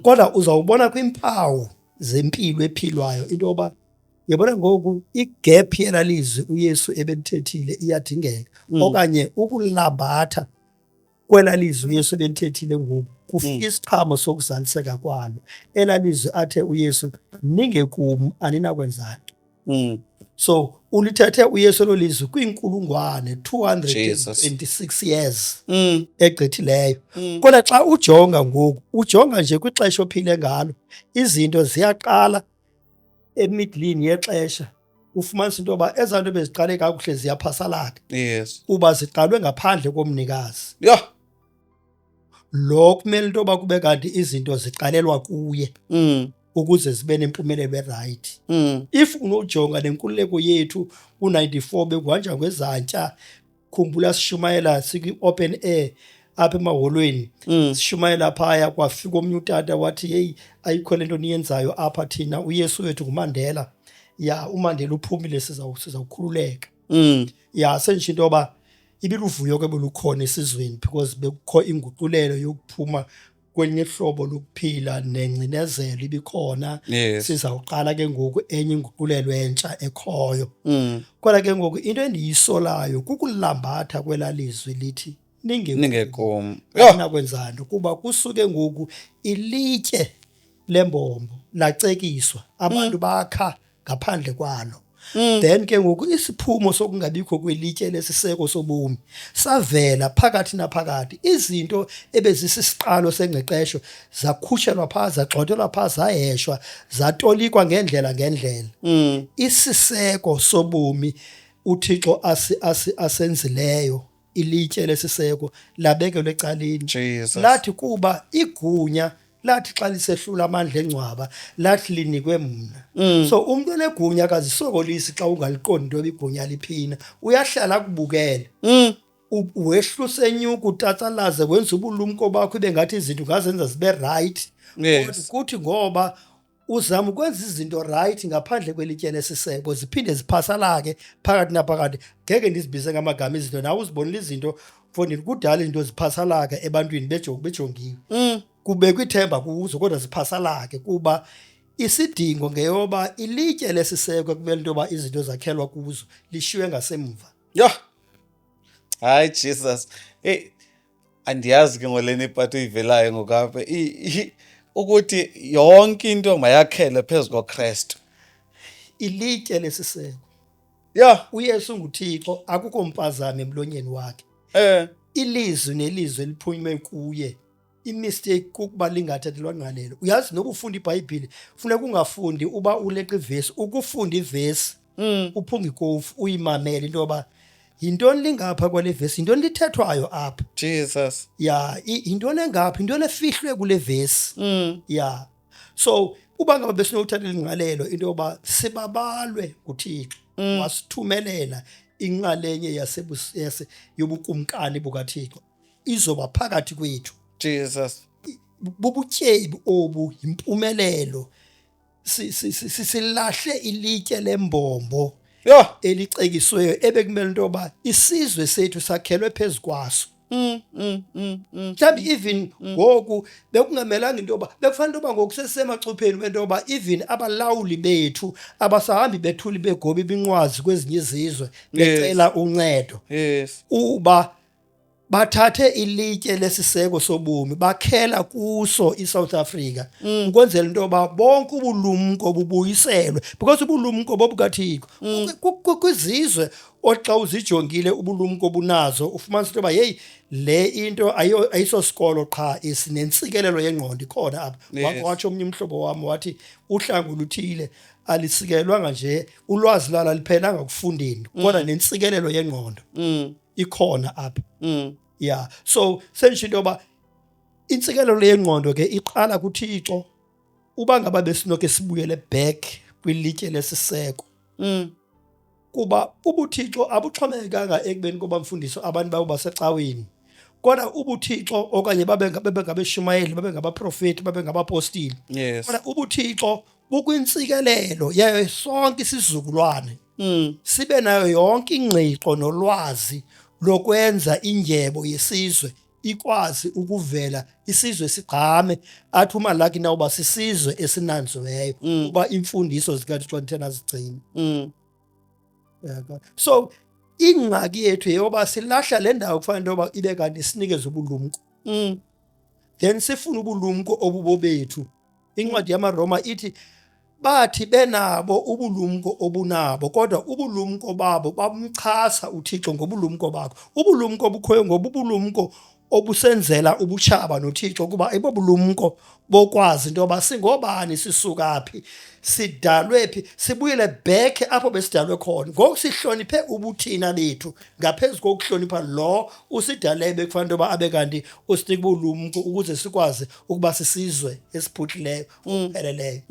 [SPEAKER 2] Kodwa uzawubona kwimpawu zempilo ephilwayo into yoba yabona ngoku igap yelalizwi uYesu ebelithethile iyadingeka. Okanye ukulambatha kwelalizwi uYesu ebelithethile ngoku kufika isiqhamo sokuzaliseka kwalo. Elalizwi athe uYesu ningekum aninakwenza nto. So ulithethe uYesu elo lizwi kwiinkulungwane 226 years egqithileyo. Kodwa xa ujonga ngoku, ujonga nje kwixesha ophile ngalo, izinto ziyaqala emidlini yexesha, ufumanisa into yoba ezaa nto beziqale kakuhle ziyaphasalaka. Kuba ziqalwe ngaphandle komnikazi. Lo kumele into yoba kube kanti izinto ziqalelwa kuye. Ukuze zibe nempumelelo erayithi. If unojonga nenkululeko yethu ku-94 bekuhanjwa ngezantya, khumbula sishumayela sikwi-open air apha emaholweni. Sishumayela phaya kwafika omnye utata wathi hey ayikho le nto niyenzayo apha thina, uYesu wethu nguMandela. Ya, uMandela uphumile, sizawukhululeka. Ya, sentsho into yoba ibiluvuyo ke belukhona esizweni because bekukho inguqulelo yokuphuma kwelinye ihlobo lokuphila nengcinezelo ibikhona. Sizawuqala ke ngoku enye inguqulelo entsha ekhoyo. Kodwa ke ngoku into endiyisolayo kukulambatha kwelalizwi lithi
[SPEAKER 1] ningekum.
[SPEAKER 2] Aninakwenza nto kuba kusuke ngoku ilitye lembombo lacekiswa, abantu bakha ngaphandle kwalo. Then ke ngoku isiphumo sokungabikho kwelitye lesiseko sobomi savela phakathi naphakathi. Izinto ebezisisiqalo sengqeqesho zakhutshelwa phaa, zagxothelwa phaa, zaheshwa, zatolikwa ngendlela ngendlela. Isiseko sobomi uThixo asenzileyo, ilitye lesiseko labekelwe ecaleni. Lathi kuba igunya lathi xa lisehlula amandla engcwaba lathi linikwe mna. So umuntu onegunya akazisokolisi xa ungaliqondi into yoba igunya liphina, uyahlala akubukele. Wehluse enyuka, utatsalaze, wenza ubulumko bakho ibe ngathi izinto ungazenza zibe right. Kodwa kuthi ngoba uzama ukwenza izinto right ngaphandle kwelitye lesiseko, ziphinde ziphasalake phakathi naphakathi. Ngeke ndizibize ngamagama izinto, nawe uzibonile izinto mfondini, kudala izinto ziphasalaka ebantwini bejongiwe. Kubekwa ithemba kuzo kodwa ziphasalake kuba isidingo ngeyoba ilitye lesiseko ekumele into yoba izinto zakhelwa kuzo lishiywe ngasemva.
[SPEAKER 1] Yho! Hayi Jesus. Hey, andiyazi ke ngolena ipati uyivelayo ngokapha. Ukuthi yonke into mayakhele phezu koKristu.
[SPEAKER 2] Ilitye lesiseko. uYesu nguThixo, akukho mpazamo emlonyeni wakhe. Ilizwi nelizwi eliphunywe kuye, imistake kukuba lingathathelwa ngqalelo. Uyazi noba ufunda iBhayibhile, funeka ungafundi uba uleqa ivesi, ukufunda ivesi, uphunga ikofu, uyimamele into yoba yintoni lingapha kwale vesi, yintoni lithethwayo apha.
[SPEAKER 1] Jesus.
[SPEAKER 2] Ya, yintoni engapha, yintoni efihlwe kule vesi. Ya. So uba ngaba besinokuthathela ingqalelo into yoba sibabalwe nguThixo, wasithumelela inxalenye yobukumkani bukaThixo, izoba phakathi kwethu.
[SPEAKER 1] Jesus.
[SPEAKER 2] Bubutyebi obu, yimpumelelo. Silahle ilitye lembombo elicekisiweyo ebekumele into yoba isizwe sethu sakhelwe phezu kwaso. Mhlawumbi even ngoku bekungamelanga into yoba bekufanele into yoba ngoku sesisemacupheni wento yoba even abalawuli bethu abasahambi bethuli begoba iminqwazi kwezinye izizwe becela uncedo. Uba bathathe ilitye lesiseko sobomi bakhela kuso iSouth Africa ukwenzela into yoba bonke ubulumko bubuyiselwe, because ubulumko bobukaThixo. Kwizizwe oxa uzijongile ubulumko bunazo, ufumanisa into yoba heyi, le into ayisosikolo qha, isinentsikelelo yengqondo ikhona apha. Watsho omnye umhlobo wam wathi uhlanga oluthile alisikelwanga nje, ulwazi lwalo aliphelanga kufundeni, kodwa nentsikelelo yengqondo ikhona apha. Yeah, so sendisho into yoba intsikelelo yengqondo ke iqala kuThixo. Uba ngaba besinoke sibuyele back kwilitye lesiseko, kuba ubuThixo abuxhomekekanga ekubeni koba mfundiso abantu babo basecaweni, kodwa ubuThixo okanye babe ngabeshumayeli, babe ngabaprofeti, babe ngabapostile, kodwa ubuThixo bukwintsikelelo yayo sonke isizukulwane, sibe nayo yonke ingqiqo nolwazi lokwenza indyebo yesizwe ikwazi ukuvela, isizwe sigqame, athi uMalaki nawuba sisizwe esinanziweyo, kuba imfundiso zikaThixo nithe nazigcina. Yabo. So ingxaki yethu yeyoba silahla le ndawo kufanele into yoba ibe kanti sinikeze ubulumko, then sifune ubulumko obubobethu. Incwadi yamaRoma ithi bathi benabo ubulumko obunabo, kodwa ubulumko babo bamchasa uThixo ngobulumko bakho. Ubulumko obukhoyo ngobu ubulumko obusenzela ubutshaba noThixo, kuba ayibobulumko bokwazi into yoba singobani, sisuka phi, sidalwe phi, sibuyele back apho besidalwe khona. Ngoku sihloniphe ubuthina bethu ngaphezu kokuhlonipha lo usidaleyo bekufanele into yoba abe kanti usinika ubulumko ukuze sikwazi ukuba sisizwe esiphuhlileyo ngokupheleleyo.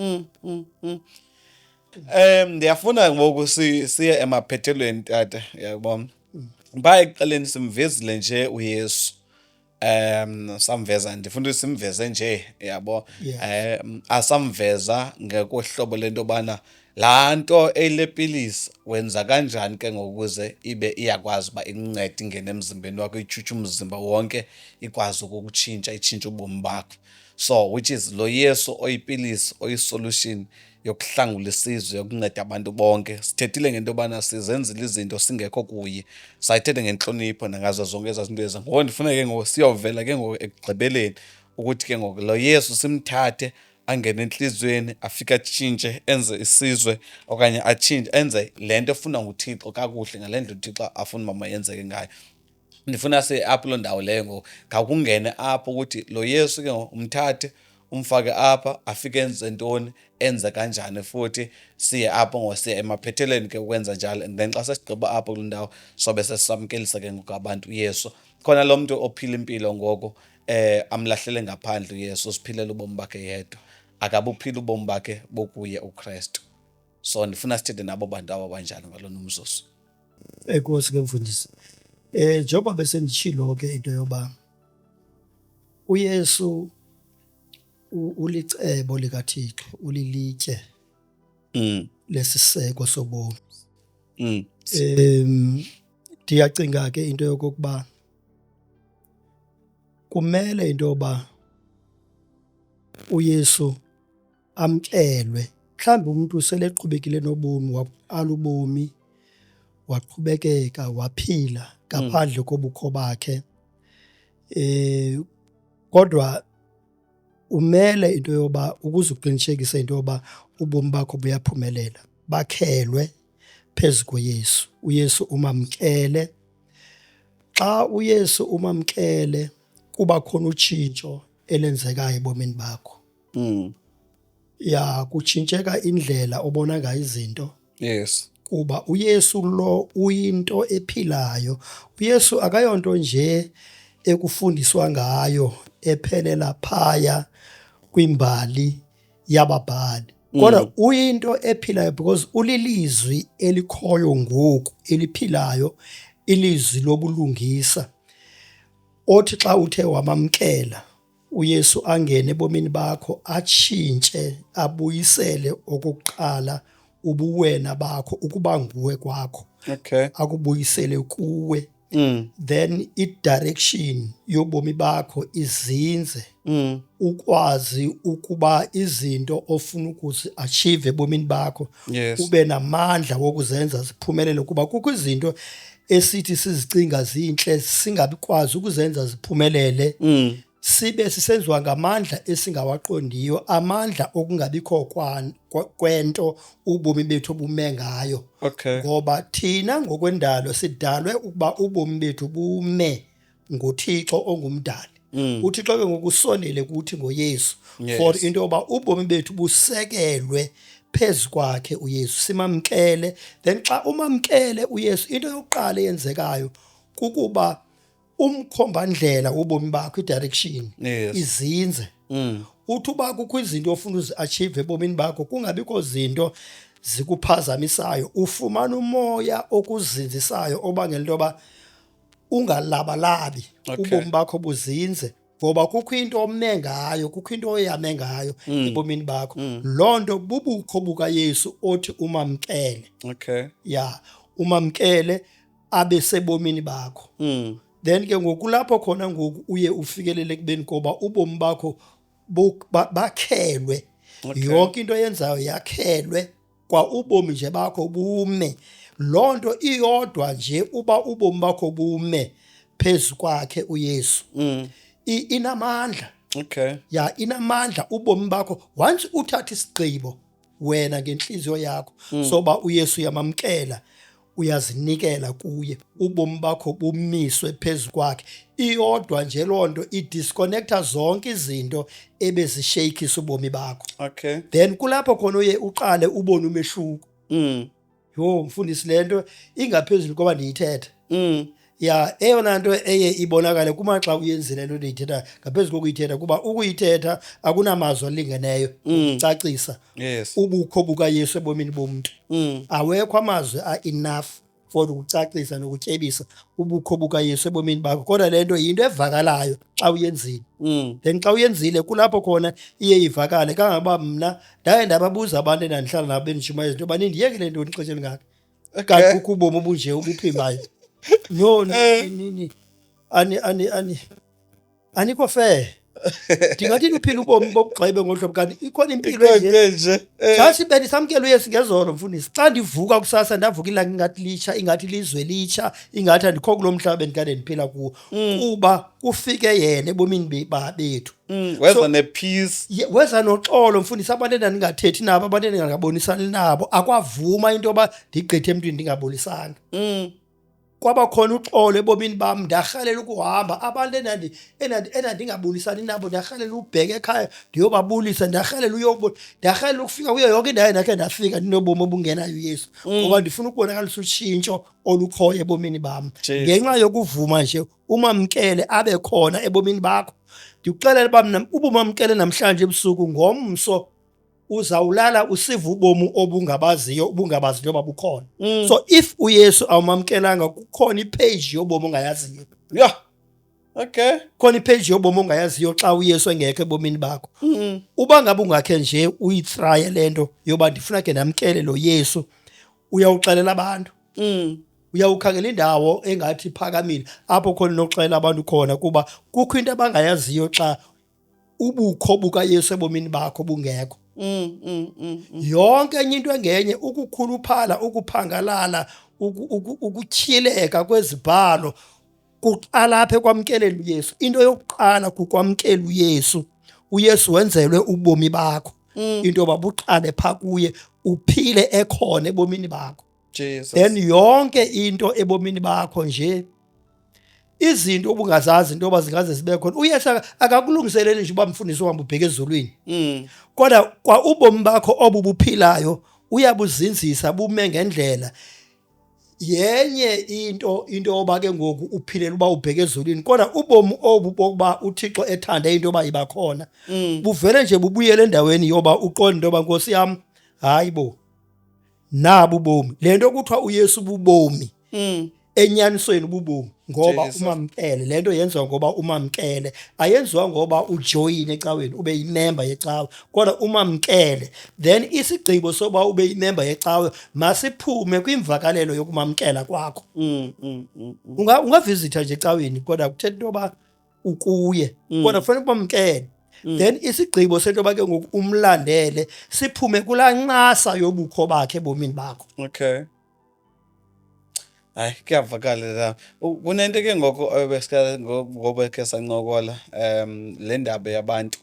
[SPEAKER 1] Ndiyafuna ngoku siye emaphethelweni, tata, uyabona. Phaa ekuqaleni simvezile nje uYesu. Samveza, ndifuna ukuthi simveze nje, yabo. Asamveza ngokohlobo lento yobana laa nto eyilepilisi wenza kanjani ke ngokuze ibe iyakwazi uba ikuncede ingene emzimbeni wakho, itshutshe umzimba wonke, ikwazi ukukutshintsha, itshintshe ubomi bakho. So which is lo Yesu oyipilisi, oyisolution yokuhlangula isizwe, yokunceda abantu bonke. Sithethile ngento yobana sizenzile izinto singekho kuye, sayithethe ngentlonipho nangazo zonke ezaa zinto eza. Ngoku ndifuna ke ngoku siyovela ke ngoku ekugqibeleni ukuthi ke ngoku lo Yesu simthathe angene entliziyweni, afike atshintshe, enze isizwe okanye atshintshe enze le nto efunwa nguThixo kakuhle, ngale ndlela uThixo afuna uba mayenzeke ngayo. Ndifuna siye apho loo ndawo leyo ngoku, khawukungene apho ukuthi lo Yesu ke ngoku umthathe umfake apha, afike enze ntoni, enze kanjani, futhi siye apho ngoku, siye emaphethelweni ke ukwenza njalo. And then xa sesigqiba apho kuloo ndawo sobe sesisamkelisa ke ngoku abantu uYesu. Khona lo mntu ophila impilo ngoku amlahlele ngaphandle uYesu, usiphilela ubomi bakhe yedwa, akabuphila ubomi bakhe bokuye uKristu. So ndifuna sithethe nabo bantu aba banjalo ngalona umzuzu.
[SPEAKER 2] Enkosi ke mfundisi. Njengoba besenditshilo ke into yoba uYesu ulicebo likaThixo, ulilitye lesiseko sobomi. Ndiyacinga ke into yokokuba kumele into yoba uYesu amkelwe. Mhlawumbi umntu sele eqhubekile nobomi, waqala ubomi, waqhubekeka waphila ngaphandle kobukho bakhe. Kodwa umele into yoba ukuze uqinisekise into yoba ubomi bakho buyaphumelela, bakhelwe phezu koYesu. uYesu umamkele. Xa uYesu umamkele kuba khona utshintsho elenzekayo ebomini bakho. Ya, kutshintsheka indlela obona ngayo izinto. Kuba uYesu lo uyinto ephilayo. uYesu akayonto nje ekufundiswa ngayo ephelela phaya kwimbali yababhali. Kodwa uyinto ephilayo because ulilizwi elikhoyo ngoku, eliphilayo, ilizwi lobulungisa. Othi xa uthe wamamkela uYesu angene ebomini bakho, atshintshe, abuyisele okokuqala ubuwena bakho, ukuba nguwe kwakho. Akubuyisele kuwe. Then i-direction yobomi bakho izinze. Ukwazi ukuba izinto ofuna ukuzi-achieve ebomini bakho ube namandla wokuzenza ziphumelele, kuba kukho izinto esithi sizicinga zintle singabikwazi ukuzenza ziphumelele. Sibe sisenziwa ngamandla esingawaqondiyo, amandla okungabikho kwento ubomi bethu obume ngayo. Ngoba thina ngokwendalo sidalwe ukuba ubomi bethu bume ngoThixo ongumdali. UThixo ke ngokusondele kuthi ngoYesu for into yoba ubomi bethu busekelwe phezu kwakhe uYesu, simamkele. Then xa umamkele uYesu, into yokuqala eyenzekayo kukuba umkhombandlela wobomi bakho, i-direction izinze. Uthi uba kukho izinto ofuna uzi-achieve ebomini bakho, kungabikho zinto zikuphazamisayo, ufumana umoya okuzinzisayo obangela into yoba ungalabalabi. Ubomi bakho buzinze ngoba kukho into ome ngayo, kukho into oyame ngayo ebomini bakho. Loo nto bubukho bukaYesu othi umamkele. Ya, umamkele abe sebomini bakho. Then ke ngoku lapho khona ngoku uye ufikelele ekubeni koba ubomi bakho bakhelwe. Yonke into oyenzayo yakhelwe, kwa ubomi nje bakho bume. Loo nto iyodwa nje uba ubomi bakho bume phezu kwakhe uYesu. Inamandla. Ya, inamandla ubomi bakho. Once uthatha isigqibo wena ngenhliziyo yakho soba uYesu uyamamkela, uyazinikela kuye, ubomi bakho bumiswe phezu kwakhe, iyodwa nje loo nto idisconnecta zonke izinto ebezishakisa ubomi bakho. Then kulapho khona uye uqale ubone umehluko. Yho mfundisi, le nto ingaphezulu koba ndiyithetha. Ya, eyona nto eye ibonakale kumaxa uyenzile le nto ndiyithetha ngaphezu kokuyithetha, kuba ukuyithetha akunamazwi alingeneyo ukucacisa ubukho bukaYesu ebomini bomntu. Awekho amazwi a-enough for ukucacisa nokutyebisa ubukho bukaYesu ebomini bakho, kodwa le nto yinto evakalayo xa uyenzile. Then xa uyenzile kulapho khona iye ivakale. Kangangoba mna ndaye ndababuza abantu endandihlala nabo bendishumayeza into yoba nindiyekele ntoni ixesha elingaka, kanti kukho ubomi obunje obuphimayo. No, ani ani ani anikho fair. Ndingathini uphila ubomi bobugxebe ngolu hlobo kanti ikhona impilo enje?
[SPEAKER 1] Nje.
[SPEAKER 2] Xa bendisamkela uYesu ngezolo mfundisi, xa ndivuka kusasa ndavuka ilanga ingathi litsha, ingathi lizwe litsha, ingathi andikho kulo mhlaba bendikade ndiphila kuwo, kuba kufike yena ebomini bethu.
[SPEAKER 1] Weza ne-peace.
[SPEAKER 2] Weza noxolo mfundisi. Abantu endandingathethi nabo, abantu endingabonisani nabo, akwavuma into yoba ndigqithe emntwini ndingabonisanga. Kwaba khona uxolo ebomini bam, ndarhalela ukuhamba. Abantu endandingabonisani nabo, ndarhalela ubheka ekhaya ndiyobabulisa, ndarhalela uyobona, ndarhalela ukufika kuyo yonke indawo endakhe ndafika ndinobomi obungenayo uYesu, ngoba ndifuna ukubonakalisa utshintsho olukhoyo ebomini bam. Ngenxa yokuvuma nje umamkele abe khona ebomini bakho. Ndikuxelela uba mna ubumamkele namhlanje ebusuku, ngomso uzawulala usiva ubomi obungabaziyo, ubungabazi into yoba bukhona. So if uYesu awumamkelanga, kukhona ipage yobomi ongayaziyo.
[SPEAKER 1] Yeah. Okay.
[SPEAKER 2] Khona ipage yobomi ongayaziyo xa uYesu engekho ebomini bakho. Uba ngabe ungakhe nje uyitraye le nto yoba ndifuna ke ndamkele lo Yesu, uyawuxelela abantu. Uyawukhangela indawo engathi iphakamile apho khona unoxelela abantu khona, kuba kukho into abangayaziyo xa ubukho bukaYesu ebomini bakho bungekho. Yonke enye into engenye, ukukhuluphala, ukuphangalala, ukutyhileka kwezibhalo kuqala apha ekwamkeleni uYesu. Into yokuqala kukwamkela uYesu. uYesu wenzelwe ubomi bakho. Into yoba buqale pha kuye, uphile ekhona ebomini bakho.
[SPEAKER 1] Jesus.
[SPEAKER 2] Then yonke into ebomini bakho nje, izinto obungazazi into yoba zingaze zibe khona, uYesu akakulungiseleli nje uba mfundisi uhamba ubheke ezulwini. Kodwa kwa ubomi bakho obu buphilayo uyabuzinzisa bume ngendlela. Yenye into yoba ke ngoku uphilela uba ubheke ezulwini, kodwa ubomi obu bokuba uThixo ethande into yoba iba khona, buvele nje bubuyele endaweni yoba uqonde into yoba Nkosi yam, hayi bo, nabu ubomi. Le nto kuthiwa uYesu bubomi. Enyanisweni bubomi ngoba
[SPEAKER 1] Jesus.
[SPEAKER 2] Umamkele le nto yenziwa ngoba umamkele, ayenziwa ngoba ujoyine ecaweni, ube yimemba yecawe, kodwa umamkele. Then isigqibo soba ube yimemba yecawe masiphume kwimvakalelo yokumamkela kwakho. Ungavizitha nje ecaweni, kodwa kuthetha into yoba ukuye, kodwa kufanele umamkele. Then isigqibo sento yoba ke ngoku umlandele siphume kulaa ncasa yobukho bakhe ebomini bakho.
[SPEAKER 1] Okay. Hayi, kuyavakala la. Kunento ke ngoku ebesika ngoba ke sancokola le ndaba yabantu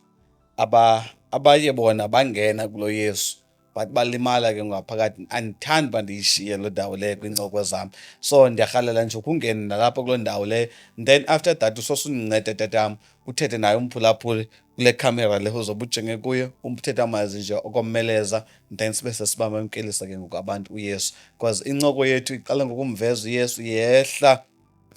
[SPEAKER 1] abaye bona bangena kulo Yesu but balimala ke ngaphakathi. Andithandi uba ndiyishiye loo ndawo leyo kwiincoko zam, so ndiyarhalela nje ukungena nalapha kuloo ndawo leyo. Then after that usosundinceda, tatam, uthethe naye umphulaphuli kule khamera le uzobe ujenge kuyo, uthethe amazwi nje okomeleza, then sibe sesibamamkelisa ke ngoku abantu uYesu, because incoko yethu iqala ngokumveza uYesu, yehla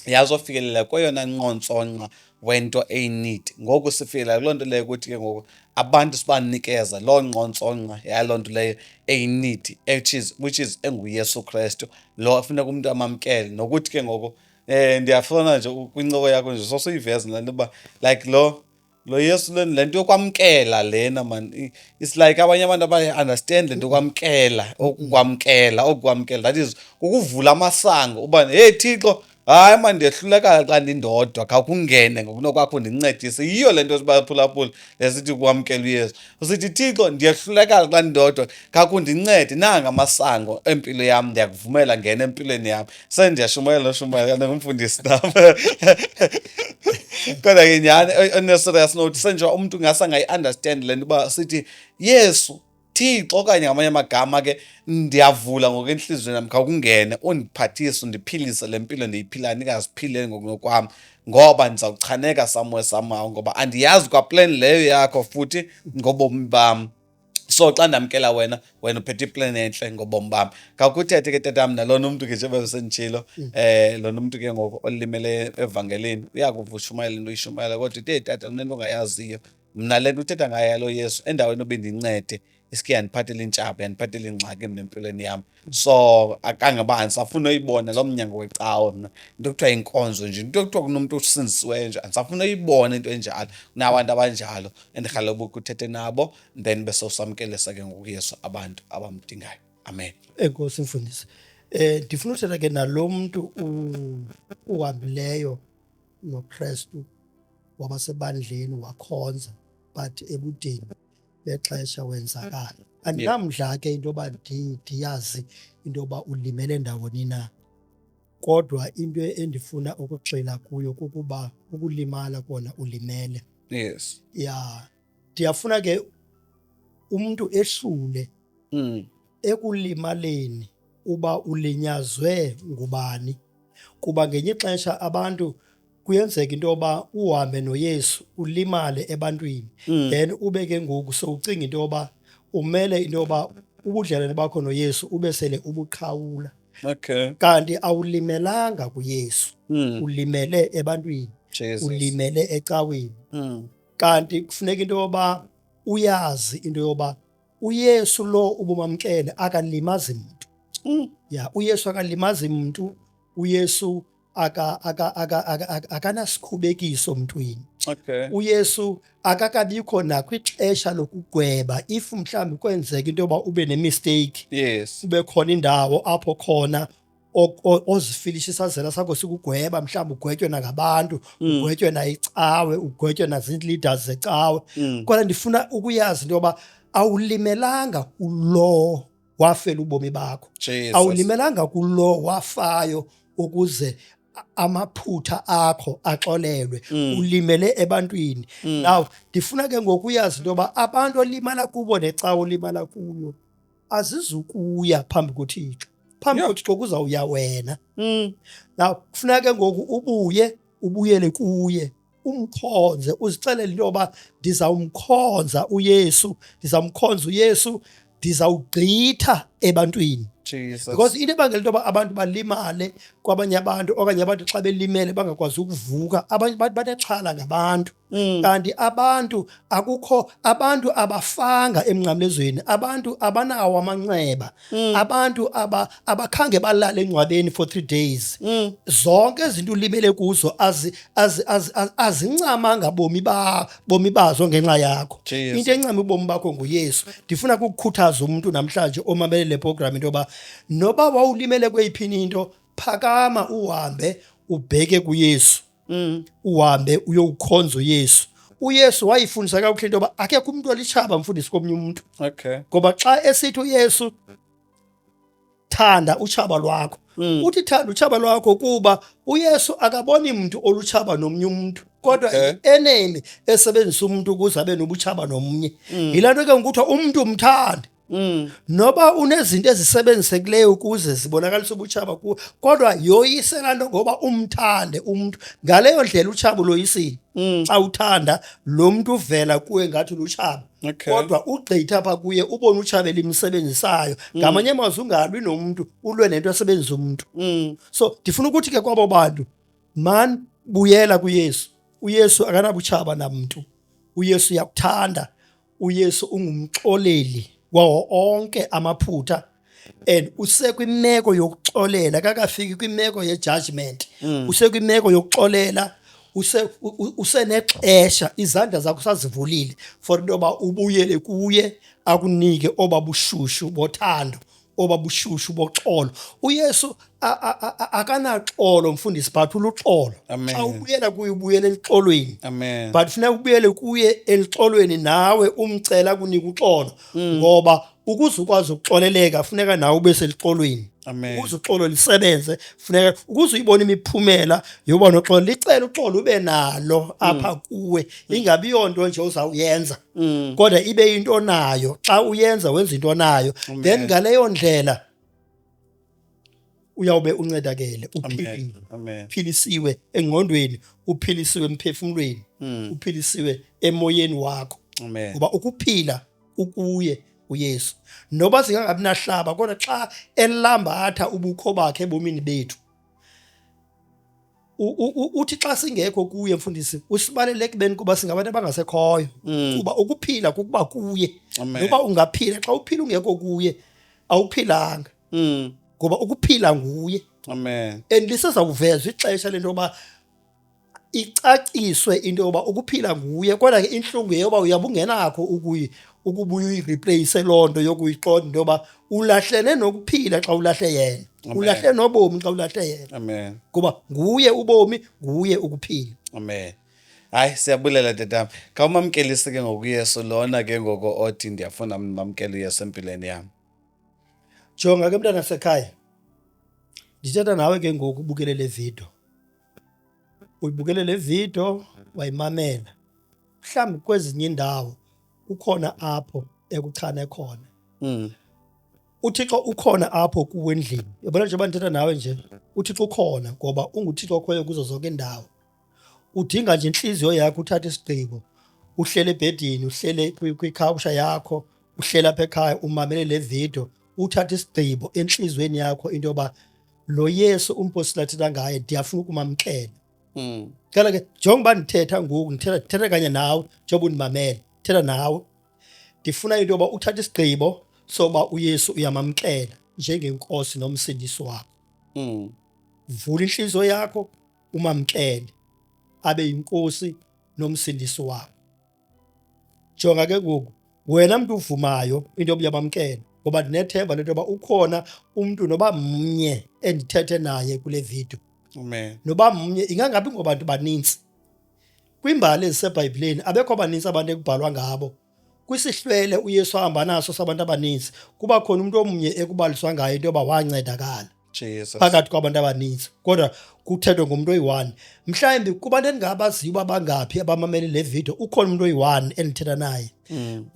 [SPEAKER 1] yazofikelela kweyona nqontsonqa wento eyi-need. Ngoku sifikelela kuloo nto leyo ukuthi ke ngoku abantu sibanikeza loo nqontsonqa yaloo nto leyo eyi-need, which is enguYesu Kristu lo funeka umntu amamkele. Nokuthi ke ngoku ndiyafuna nje kwincoko yakho nje sosuyiveza laa nto uba like lo Yesu, le nto yokwamkela lena man, it's like abanye abantu abayi-understand le nto yokwamkela, okukwamkela, that is ukuvula amasango uba, "Hey Thixo, hayi man, ndiyehlulekala xa ndindodwa, khawukungene ngokunokwakho undincedise." Yiyo le nto sibaphulaphula lesithi kwamkela uYesu, usithi, "Thixo, ndiyehlulekala xa ndindodwa, khawukundincede, nanga amasango empilo yam, ndiyakuvumela ngena empilweni yam." Sendiyashumayela noshumayela kanti ngumfundisi nam, kodwa ke nyhani, on a serious note, senjengoba umntu ngase angayi-understand le nto uba sithi Yesu, Thixo, okanye ngamanye amagama ke, ndiyavula ngoku entliziyweni yam, khawukungene undiphathise, undiphilise le mpilo ndiyiphilayo, ndingaziphileli ngokunokwam, ngoba ndizawuchaneka somewhere somehow, ngoba andiyazi kwa-plan leyo yakho futhi ngobomi bam. So xa ndamkela wena, wena uphethe i-plan entle ngobomi bam. Khawukuthethe ke, tatam, nalona umntu ke, njengoba besenditshilo, lona umntu ke ngoku olimele evangelini, uyakuva ushumayela into uyishumayela, kodwa uthi, "Eyi tata, unento ongayaziyo mna, le nto uthetha ngayo yalo Yesu, endaweni yoba indincede iske yandiphathela iintshaba, yandiphathela iingxaki mna empilweni yam. So akangaba andisafuni uyibona loo mnyango wecawe mna, into ekuthiwa yinkonzo nje, into ekuthiwa kunomntu osindisiweyo nje, andisafuni uyibona into enjalo." Kunabantu abanjalo endirhalela uba uthethe nabo, then bese usamkelisa ke ngoku Yesu abantu abamdingayo. Amen.
[SPEAKER 2] Enkosi, mfundisi. Ndifuna uthetha ke nalo mntu uhambileyo noKristu, wabasebandleni, wakhonza, but ebudeni bexesha wenzakala. Andinamdla ke into yoba ndiyazi into yoba ulimele ndawoni na, kodwa into endifuna ukugxila kuyo kukuba ukulimala kona ulimele. Ya, ndiyafuna ke umntu ehlule ekulimaleni uba ulinyazwe ngubani, kuba ngenye ixesha abantu kuyenzeka into yoba uhambe noYesu, ulimale ebantwini, then ube ke ngoku sowucinga into yoba umele into yoba ubudlelwane bakho noYesu ube sele ubuqhawula, kanti awulimelanga kuYesu, ulimele ebantwini,
[SPEAKER 1] Jesus.
[SPEAKER 2] ulimele ecaweni. Kanti kufuneka into yoba uyazi into yoba uYesu lo ubumamkele akalimazi mntu. Ya, uYesu akalimazi mntu. UYesu akanasikhubekiso mntwini. UYesu akakabikho nakwixesha lokugweba. If mhlawumbi kwenzeka into yoba ube ne-mistake, kube khona indawo apho khona ozifilisha isazela sakho sikugweba, mhlawumbi ugwetywe nangabantu, ugwetywe nayicawe, ugwetywe nazii-leaders zecawe, kodwa ndifuna ukuyazi into yoba awulimelanga kulo wafela ubomi bakho.
[SPEAKER 1] Jesus.
[SPEAKER 2] Awulimelanga kulo wafayo ukuze amaphutha akho axolelwe. Ulimele ebantwini. Now ndifuna ke ngoku uyazi into yoba abantu olimala kubo necawa olimala kuyo azizukuya phambi koThixo. Phambi koThixo kuzawuya wena. Now kufuneka ke ngoku ubuye, ubuyele kuye, umkhonze, uzixelele into yoba ndizawumkhonza uYesu, ndizawumkhonza uYesu, ndizawugqitha ebantwini.
[SPEAKER 1] Jesus.
[SPEAKER 2] Because into ebangela into yoba abantu balimale kwabanye abantu, okanye abantu xa belimele bangakwazi ukuvuka, abanye abantu banexhala ngabantu. Kanti abantu akukho, abantu abafanga emnqamlezweni, abantu abanawo amanxeba, abantu abakhange balale engcwabeni for 3 days. Zonke izinto ulimele kuzo azincamanga bomi bazo ngenxa yakho.
[SPEAKER 1] Jesus.
[SPEAKER 2] Into encama ubomi bakho nguYesu. Ndifuna ukukukhuthaza umuntu namhlanje omamele le program into yoba noba wawulimele kweyiphi into, phakama uhambe ubheke kuYesu. Uhambe uyowukhonza uYesu. uYesu wayifundisa kakuhle into yoba akekho umuntu olitshaba, mfundisi, komnye umuntu. Ngoba xa esithi uYesu thanda utshaba lwakho, uthi thanda utshaba lwakho kuba uYesu akaboni mntu olutshaba nomnye umuntu, kodwa i-enemy esebenzisa umuntu ukuze abe nobutshaba nomnye. Yilaa nto ke ngokuthiwa umntu umthande. Noba unezinto ezisebenzisekileyo ukuze zibonakalise ubutshaba kuwe, kodwa yoyise laa nto ngoba umthande umntu. Ngaleyo ndlela utshaba uloyisile. Xa uthanda lo mntu uvela kuwe ngathi lutshaba. Kodwa ugqitha apha kuye ubone utshaba elimsebenzisayo. Ngamanye amazwi ungalwi nomntu, ulwe nento esebenzisa umntu. So ndifuna ukuthi ke kwabo bantu, man, buyela kuYesu. uYesu akanabutshaba namntu. uYesu uyakuthanda. uYesu ungumxoleli wawo onke amaphutha, and usekwimeko yokuxolela, akakafiki kwimeko ye-judgment. Usekwimeko yokuxolela, usenexesha, izandla zakho sazivulile for into yoba ubuyele kuye, akunike oba bushushu bothando, oba bushushu boxolo. uYesu akanaxolo, mfundisi, but uluxolo.
[SPEAKER 1] Amen.
[SPEAKER 2] Xa ubuyela kuye ubuyela eluxolweni.
[SPEAKER 1] Amen.
[SPEAKER 2] But funeka ubuyele kuye eluxolweni nawe umcela kunika uxolo. Ngoba ukuze ukwazi ukuxoleleka funeka nawe ube seluxolweni.
[SPEAKER 1] Amen.
[SPEAKER 2] Ukuze uxolo lisebenze funeka, ukuze uyibone imiphumela yoba noxolo, licela uxolo ube nalo apha kuwe, ingabi yonto nje uzawuyenza. Kodwa ibe into nayo, xa uyenza wenza into nayo.
[SPEAKER 1] Amen.
[SPEAKER 2] Then ngaleyo ndlela uyawube uncedakele, uphilile.
[SPEAKER 1] Amen.
[SPEAKER 2] Uphilisiwe engqondweni, uphilisiwe emphefumulweni, uphilisiwe emoyeni wakho.
[SPEAKER 1] Amen.
[SPEAKER 2] Ngoba ukuphila ukuye uYesu. Noba singangabi nahlaba, kodwa xa elambatha ubukho bakhe ebomini bethu, uthi xa singekho kuye, mfundisi, usibalele ekubeni kuba singabantu abangasekhoyo. Kuba ukuphila kukuba kuye.
[SPEAKER 1] Amen.
[SPEAKER 2] Noba ungaphila, xa uphila ungekho kuye, awuphilanga. Ngoba ukuphila nguye.
[SPEAKER 1] Amen.
[SPEAKER 2] And lisezawuvezwa ixesha lento yoba icaciswe into yoba ukuphila nguye, kodwa ke intlungu yeyoba uyabe ungenakho ukubuya uyireplace loo nto yokuyiqonda into yoba ulahlene nokuphila xa ulahle yena.
[SPEAKER 1] Amen.
[SPEAKER 2] Ulahle nobomi xa ulahle yena.
[SPEAKER 1] Amen.
[SPEAKER 2] Ngoba nguye ubomi, nguye ukuphila.
[SPEAKER 1] Amen. Hayi, siyabulela tatam. Khawumamkelise ke ngoku uYesu lona ke ngoko othi ndiyafuna mamkele uYesu empilweni yam.
[SPEAKER 2] Jonga ke mntana sekhaya. Ndithetha nawe ke ngoku ubukele le video. Uyibukele le video wayimamela. Mhlawumbi kwezinye iindawo kukhona apho ekuchane khona. uThixo ukhona apho kuwe endlini. Yabona njengoba ndithetha nawe nje, uThixo ukhona ngoba unguThixo okhoyo kuzo zonke iindawo. Udinga nje intliziyo yakho uthathe isigqibo, uhlele ebhedini, uhlele kwikhawusha yakho, uhlele apha ekhaya umamele le video, uthathe isigqibo entliziyweni yakho into yoba lo Yesu umpostile athetha ngaye ndiyafuna ukumamkela. Cela ke njengoba ndithetha ngoku, ndithetha kanye nawe njengoba undimamele, ndithetha nawe. Ndifuna into yoba uthathe isigqibo soba uYesu uyamamkela njengenkosi nomsindisi wakho. Vula inhliziyo yakho umamkele abe yinkosi nomsindisi wakho. Jonga ke ngoku, wena mntu uvumayo into yoba uyamamkela, ngoba ndinethemba lento yoba ukhona umntu noba mnye endithethe naye kule video.
[SPEAKER 1] Amen.
[SPEAKER 2] Noba mnye, ingangabi ngobantu banintsi. Kwimbali eziseBhayibhileni abekho abanintsi abantu ekubhalwa ngabo. Kwisihlwele uYesu ahamba naso sabantu abanintsi, kuba khona umntu omnye ekubaliswa ngaye into yoba wancedakala.
[SPEAKER 1] Jesus.
[SPEAKER 2] Phakathi kwabantu abanintsi, kodwa kuthethwe ngomntu oyi-1. Mhlawumbi kubantu endingabaziyo uba bangaphi abamamele le video, ukhona umntu oyi-1 endithetha naye.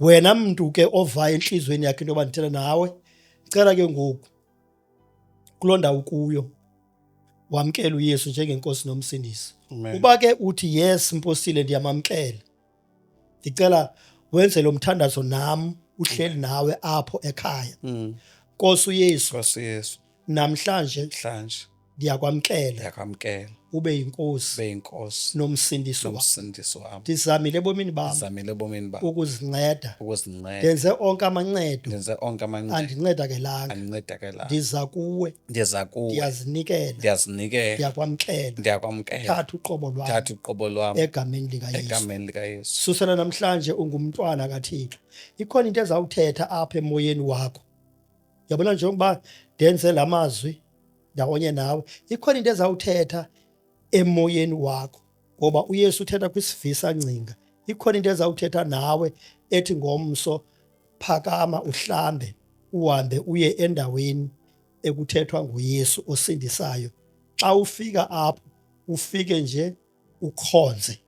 [SPEAKER 2] Wena mntu ke ovayo entliziyweni yakhe into yoba ndithetha nawe, ndicela ke ngoku kuloo ndawo ukuyo wamkele uYesu njengenkosi nomsindisi.
[SPEAKER 1] Amen.
[SPEAKER 2] Uba ke uthi yes mpostile ndiyamamkela, ndicela wenze lo mthandazo nam uhleli nawe apho ekhaya. Nkosi uYesu,
[SPEAKER 1] Nkosi Yesu,
[SPEAKER 2] namhlanje
[SPEAKER 1] namhlanje
[SPEAKER 2] Ndiyakwamkela.
[SPEAKER 1] Ndiyakwamkela.
[SPEAKER 2] Ube yinkosi.
[SPEAKER 1] Ube yinkosi.
[SPEAKER 2] Nomsindisi wam.
[SPEAKER 1] Nomsindisi wam.
[SPEAKER 2] Ndizamile ebomini bam.
[SPEAKER 1] Ndizamile ebomini bam.
[SPEAKER 2] Ukuzinceda.
[SPEAKER 1] Ukuzinceda.
[SPEAKER 2] Ndenze onke amancedo.
[SPEAKER 1] Ndenze onke amancedo.
[SPEAKER 2] Andincedakelanga.
[SPEAKER 1] Andincedakelanga.
[SPEAKER 2] Ndiza kuwe.
[SPEAKER 1] Ndiza kuwe.
[SPEAKER 2] Ndiyazinikela.
[SPEAKER 1] Ndiyazinikela.
[SPEAKER 2] Ndiyakwamkela.
[SPEAKER 1] Ndiyakwamkela.
[SPEAKER 2] Thatha uqobo lwam.
[SPEAKER 1] Thatha uqobo lwam.
[SPEAKER 2] Egameni likaYesu.
[SPEAKER 1] Egameni likaYesu.
[SPEAKER 2] Susela namhlanje ungumntwana kaThixo. Ikhona into ezawuthetha apha emoyeni wakho. Yabona njengoba ndenze la mazwi ndawonye nawe, ikhona into ezawuthetha emoyeni wakho ngoba uYesu uthetha kwisivisa ngcinga. Ikhona into ezawuthetha nawe ethi ngomso phakama uhlambe uhambe uye endaweni ekuthethwa nguYesu osindisayo. Xa ufika apho ufike nje ukhonze.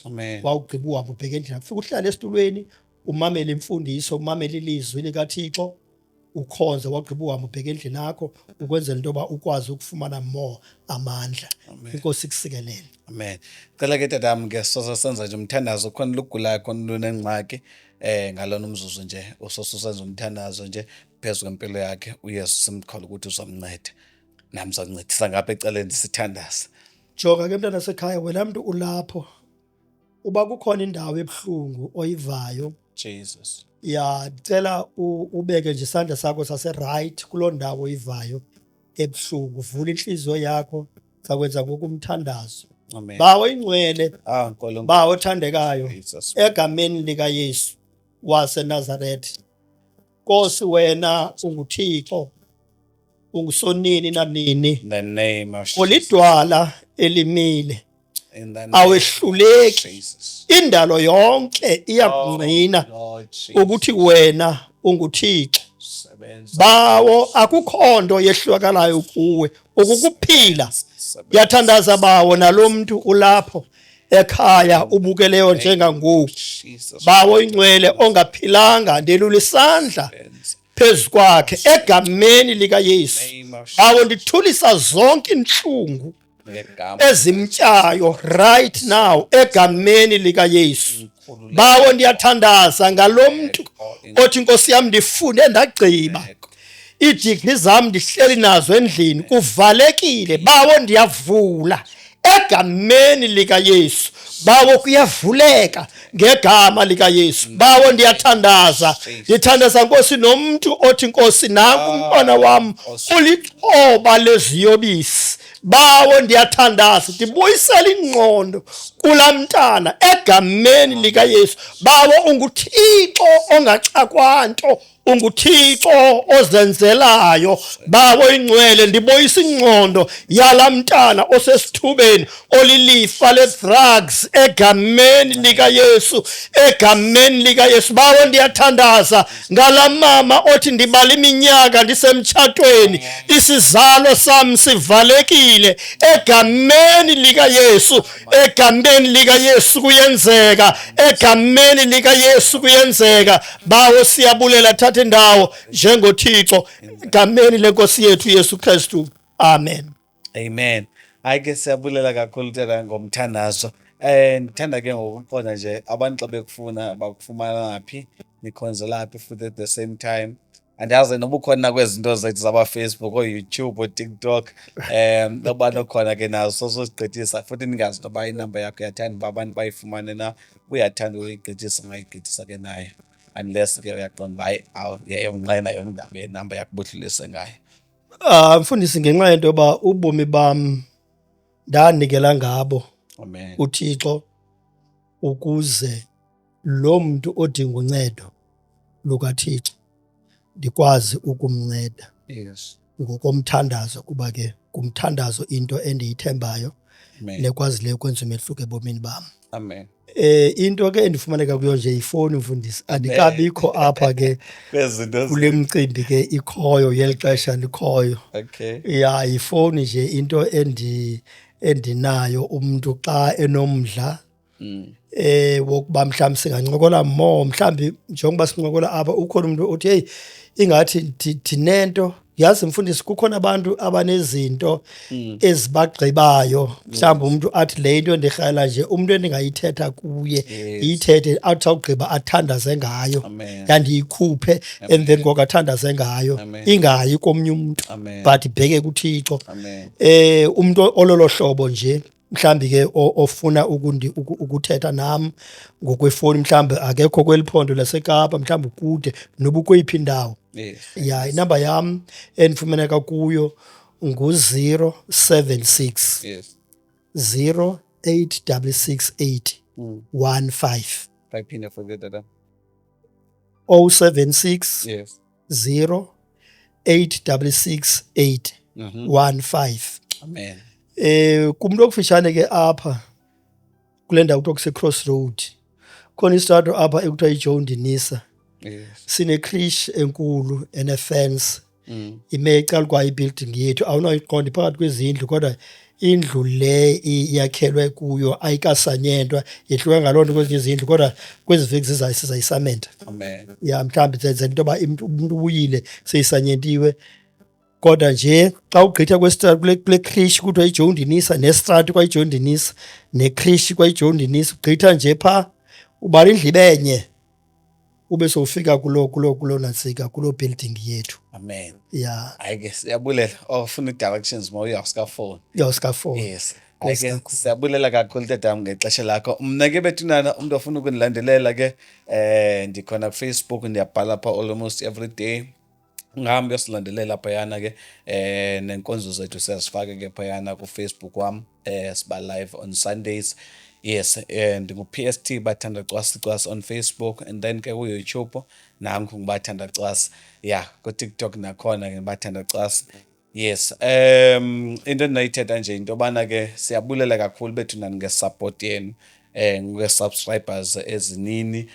[SPEAKER 1] Amen.
[SPEAKER 2] Wawugqiba uhamba ubheke endlini. Ufike uhlale esitulweni umamele imfundiso, umamele ilizwi likaThixo, ukhonze wagqiba uhamba ubheke endlini yakho ukwenzela into yoba ukwazi ukufumana more amandla. Inkosi ikusikelele.
[SPEAKER 1] Amen. Cela ke tatam ke soze senza nje umthandazo khona lugulayo khona lunengxaki ngalona umzuzu nje usosusenza umthandazo nje phezu kwempilo yakhe uYesu simkholwa ukuthi uzomnceda. Nami uzoncedisa ngapha ecaleni sithandaze.
[SPEAKER 2] Jonga ke mntana sekhaya, wena mntu ulapho uba kukhona indawo ebuhlungu oyivayo,
[SPEAKER 1] Jesus.
[SPEAKER 2] Ya, ndicela ubeke nje isandla sakho sase-right kuloo ndawo oyivayo ebuhlungu, vula inhliziyo yakho, sakwenza ngoku umthandazo.
[SPEAKER 1] Amen.
[SPEAKER 2] Bawo ingcwele,
[SPEAKER 1] Ah, Nkulunkulu.
[SPEAKER 2] Bawo othandekayo,
[SPEAKER 1] Jesus.
[SPEAKER 2] egameni likaYesu waseNazaretha. Nkosi wena unguThixo, ungusonini nanini.
[SPEAKER 1] In the name of Jesus.
[SPEAKER 2] Ulidwala elimile.
[SPEAKER 1] In the name
[SPEAKER 2] Awehluleki.
[SPEAKER 1] of Jesus.
[SPEAKER 2] Indalo yonke iyakungqina
[SPEAKER 1] Oh, Lord Jesus.
[SPEAKER 2] ukuthi wena unguThixo.
[SPEAKER 1] Sebenza.
[SPEAKER 2] Bawo akukho nto yehlukakalayo kuwe, ukukuphila.
[SPEAKER 1] Sebenza.
[SPEAKER 2] Ndiyathandaza bawo nalo mntu ulapho ekhaya ubukeleyo njengangoku.
[SPEAKER 1] Jesus.
[SPEAKER 2] Bawo ingcwele ongaphilanga, ndelula isandla
[SPEAKER 1] Sebenza.
[SPEAKER 2] phezu kwakhe egameni likaYesu.
[SPEAKER 1] Name of
[SPEAKER 2] Bawo ndithulisa zonke inhlungu
[SPEAKER 1] Ngegama.
[SPEAKER 2] ezimtyayo right now egameni likaYesu. Bawo ndiyathandaza ngalomntu othi Nkosi yam ndifunde ndagqiba, iidigri zam ndihleli nazo endlini kuvalekile. Bawo ndiyavula egameni likaYesu. Bawo kuyavuleka ngegama likaYesu. Bawo ndiyathandaza, ndithandaza Nkosi nomntu othi Nkosi nanku umntwana wam ulixhoba leziyobisi. Bawo ndiyathandaza, ndibuyisela ingqondo kulaa mntana egameni likaYesu. Bawo unguThixo ongaxakwa nto, unguThixo ozenzelayo. Bawo ingcwele, ndibuyisa ingqondo yalaa mntana osesithubeni olilifa le-drugs egameni likaYesu, egameni likaYesu. Bawo ndiyathandaza ngalaa mama othi ndibala iminyaka ndisemtshatweni, isizalo sam sivalekile egameni likaYesu, egameni likaYesu kuyenzeka, egameni likaYesu kuyenzeka. Bawo siyabulela, thatha indawo njengoThixo egameni lenkosi yethu Yesu Kristu. Amen.
[SPEAKER 1] Amen. Hayi ke siyabulela kakhulu tata ngomthandazo. Ndithanda ke ngokuqonda nje abantu xa bekufuna bakufumana phi, nikhonzela phi futhi at the same time. Andiyazi noba ukhona kwezi zinto zethu zaba-Facebook, ooYouTube, ooTikTok, noba nokhona ke nazo sosigqithisa futhi ndingazi noba inamba yakho uyathanda uba abantu bayifumane na. Uyathanda uyigqithisa ungayigqithisa ke nayo unless ke uyaqonda uba hayi awu yeyonqena yona indaba yenamba yakho ubudlulise ngayo.
[SPEAKER 2] Mfundisi, ngenxa yento yoba ubomi bam ndanikela ngabo
[SPEAKER 1] Amen.
[SPEAKER 2] kuThixo ukuze lo mntu odinga uncedo lukaThixo ndikwazi ukumnceda ngokomthandazo, kuba ke ngumthandazo into endiyithembayo
[SPEAKER 1] Amen.
[SPEAKER 2] nekwazileyo ukwenza umehluko ebomini bam.
[SPEAKER 1] Amen.
[SPEAKER 2] Into ke endifumaneka kuyo nje yifowuni mfundisi, andikabikho apha ke
[SPEAKER 1] Kwezinto
[SPEAKER 2] kule mcimbi ke ikhoyo yeli xesha likhoyo. Ya, yifowuni nje into endinayo umntu xa enomdla wokuba mhlawumbi singancokola more, mhlawumbi njengoba sincokola apha ukhona umuntu othi hey ingathi ndinento Yazi mfundisi, kukhona abantu abanezinto ezibagqibayo. Mhlawumbi umuntu athi le into endirhalela nje umuntu endingayithetha kuye, ndiyithethe, athi awugqiba athandaze ngayo.
[SPEAKER 1] Amen.
[SPEAKER 2] Yandiyikhuphe emveni koko athandaze ngayo.
[SPEAKER 1] Amen.
[SPEAKER 2] Ingayi komnye umntu,
[SPEAKER 1] Amen.
[SPEAKER 2] but ibheke kuThixo.
[SPEAKER 1] Amen.
[SPEAKER 2] Umuntu ololo hlobo nje, mhlambi ke ofuna ukuthetha nam ngokwefoni, mhlambi akekho kweli phondo laseKapa, mhlambi ukude noba ukweyiphi indawo. Ya, inamba yam endifumaneka kuyo ngu-076 08668 15.
[SPEAKER 1] Bayiphinde futhi, tata.
[SPEAKER 2] 076 0 8668 15.
[SPEAKER 1] Amen.
[SPEAKER 2] Kumuntu okufishane ke apha kule ndawo kuthiwa kuse-Cross Road, khona isitrato apha ekuthiwa iJoe Ndinisa. Sine-creche enkulu ene-fence, ime ecala kwayo i-building yethu. Awunoyiqonda, phakathi kwezindlu, kodwa indlu le iyakhelwe kuyo ayikasanyentwa, yehluke ngaloo nto kwezinye izindlu, kodwa kwezi veki zizayo sizayisamenta.
[SPEAKER 1] Amen.
[SPEAKER 2] Ya, mhlawumbi zenzela into yoba umntu ubuyile seyisanyentiwe. Kodwa nje xa ugqitha kule creche kuthiwa iJoe Ndinisa, nestrati kwayiJoe Ndinisa, ne-creche kwayiJoe Ndinisa, ugqitha nje phaa ubala indlu ibenye, ube sowufika kuloo nantsika, kuloo building yethu.
[SPEAKER 1] Amen.
[SPEAKER 2] Ya.
[SPEAKER 1] Hayi ke, siyabulela. Ofuna i-directions ma uya sikafoni.
[SPEAKER 2] Ya, sikafoni.
[SPEAKER 1] Yes. Hayi ke, siyabulela kakhulu tatam ngexesha lakho. Mna ke bethunana, umuntu ofuna ukundilandelela ke, ndikhona kuFacebook, ndiyabhala pha almost every day. Ungahambi uyosilandelela phayana ke, nenkonzo zethu siyazifaka ke phayana kuFacebook wam, siba live on Sundays. Yes, ndingu-PST Bathanda Cwasi Cwasi on Facebook, and then ke ku-YouTube nanku ngiBathanda Cwasi. Yeah, ku-TikTok nakhona ke Bathanda Cwasi. Yes, into endinoyithetha nje into yobana ke siyabulela kakhulu bethunani nge-support yenu, nge-subscribers ezinini,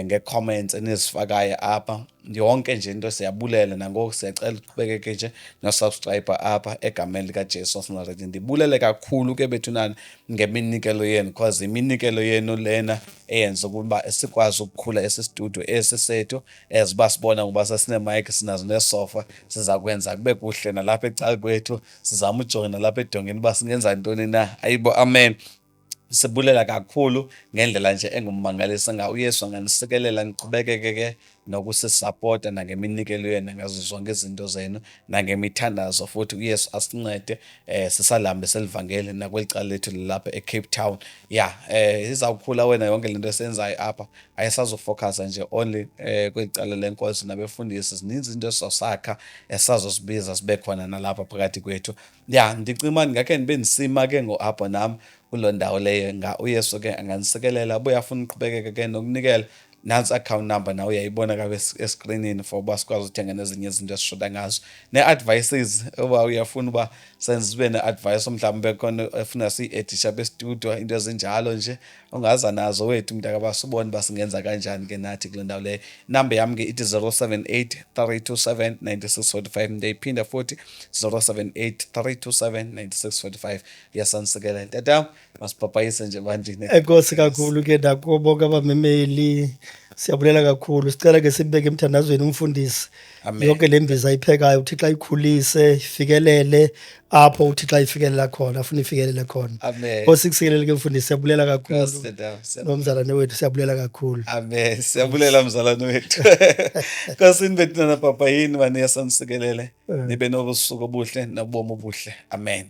[SPEAKER 1] nge-comments enizifakayo apha. Yonke nje into siyabulela, nangoku siyacela uqhubekeke nje no-subscribe apha egameni likaJesu waseNazaretha. Ndibulele kakhulu ke bethunani ngeminikelo yenu, because iminikelo yenu lena eyenza ukuba sikwazi ukukhula esi studio esi sethu, as uba sibona ngoba sesine-mic, sinazo neesofa, siza kwenza kube kuhle nalapha ecala kwethu, sizama ujonga nalapha edongeni uba singenza ntoni na. Ayibo, amen. Sibulela kakhulu ngendlela nje engummangaliso nga uYesu anganisikelela, niqhubekeke ke nokusisapota nangeminikelo yenu, ngazo zonke izinto zenu, nangemithandazo futhi. uYesu asincede sisalihambise elivangeli nakweli cala lethu lapha eCape Town. Ya, izawukhula wena yonke lento esiyenzayo apha, ayisazofocusa nje only kweli cala lenkonzo nabefundisi. Zininzi izinto esizosakha, esazosibiza sibe khona nalapha phakathi kwethu. Ya, ndicinga uba ndingakhe ndibe ndisima ke ngoapho nam kuloo ndawo leyo, nga uYesu ke anganisikelela. Uba uyafuna uqhubekeka ke nokunikela, nantsi account number, nawe uyayibona kabe eskrinini, for uba sikwazi uthenga nezinye izinto esishoda ngazo, nee-advices uba uyafuna uba senze sibe ne-advice, mhlawumbi bekhona efuna siyi-edishe apha estudio, into ezinjalo nje ungaza nazo wethu mntakaba, sibone uba singenza kanjani ke nathi kule ndawo leyo. Inamba yam ke ithi 078 327 9645. Ndiyayiphinda futhi, 078 327 9645. Iyasanisikelela tatam, masibhabhayise nje ebantwini.
[SPEAKER 2] Enkosi kakhulu ke nakubo bonke abamemeli, siyabulela kakhulu. Sicela ke simbeke emthandazweni umfundisi.
[SPEAKER 1] Amen.
[SPEAKER 2] Yonke le mbiza ayiphekayo, uThixo ayikhulise, ifikelele apho uThixo ayifikelela khona, afuna ifikelele khona.
[SPEAKER 1] Amen.
[SPEAKER 2] Nkosi kusikelele ke mfundisi, siyabulela kakhulu.
[SPEAKER 1] Nkosi, tatam.
[SPEAKER 2] Nomzalwane wethu, siyabulela kakhulu.
[SPEAKER 1] Amen, siyabulela mzalwane wethu. Nkosini bethunana, papa yini bani, yasanisikelele, nibe nobusuku obuhle nobomi obuhle. Amen.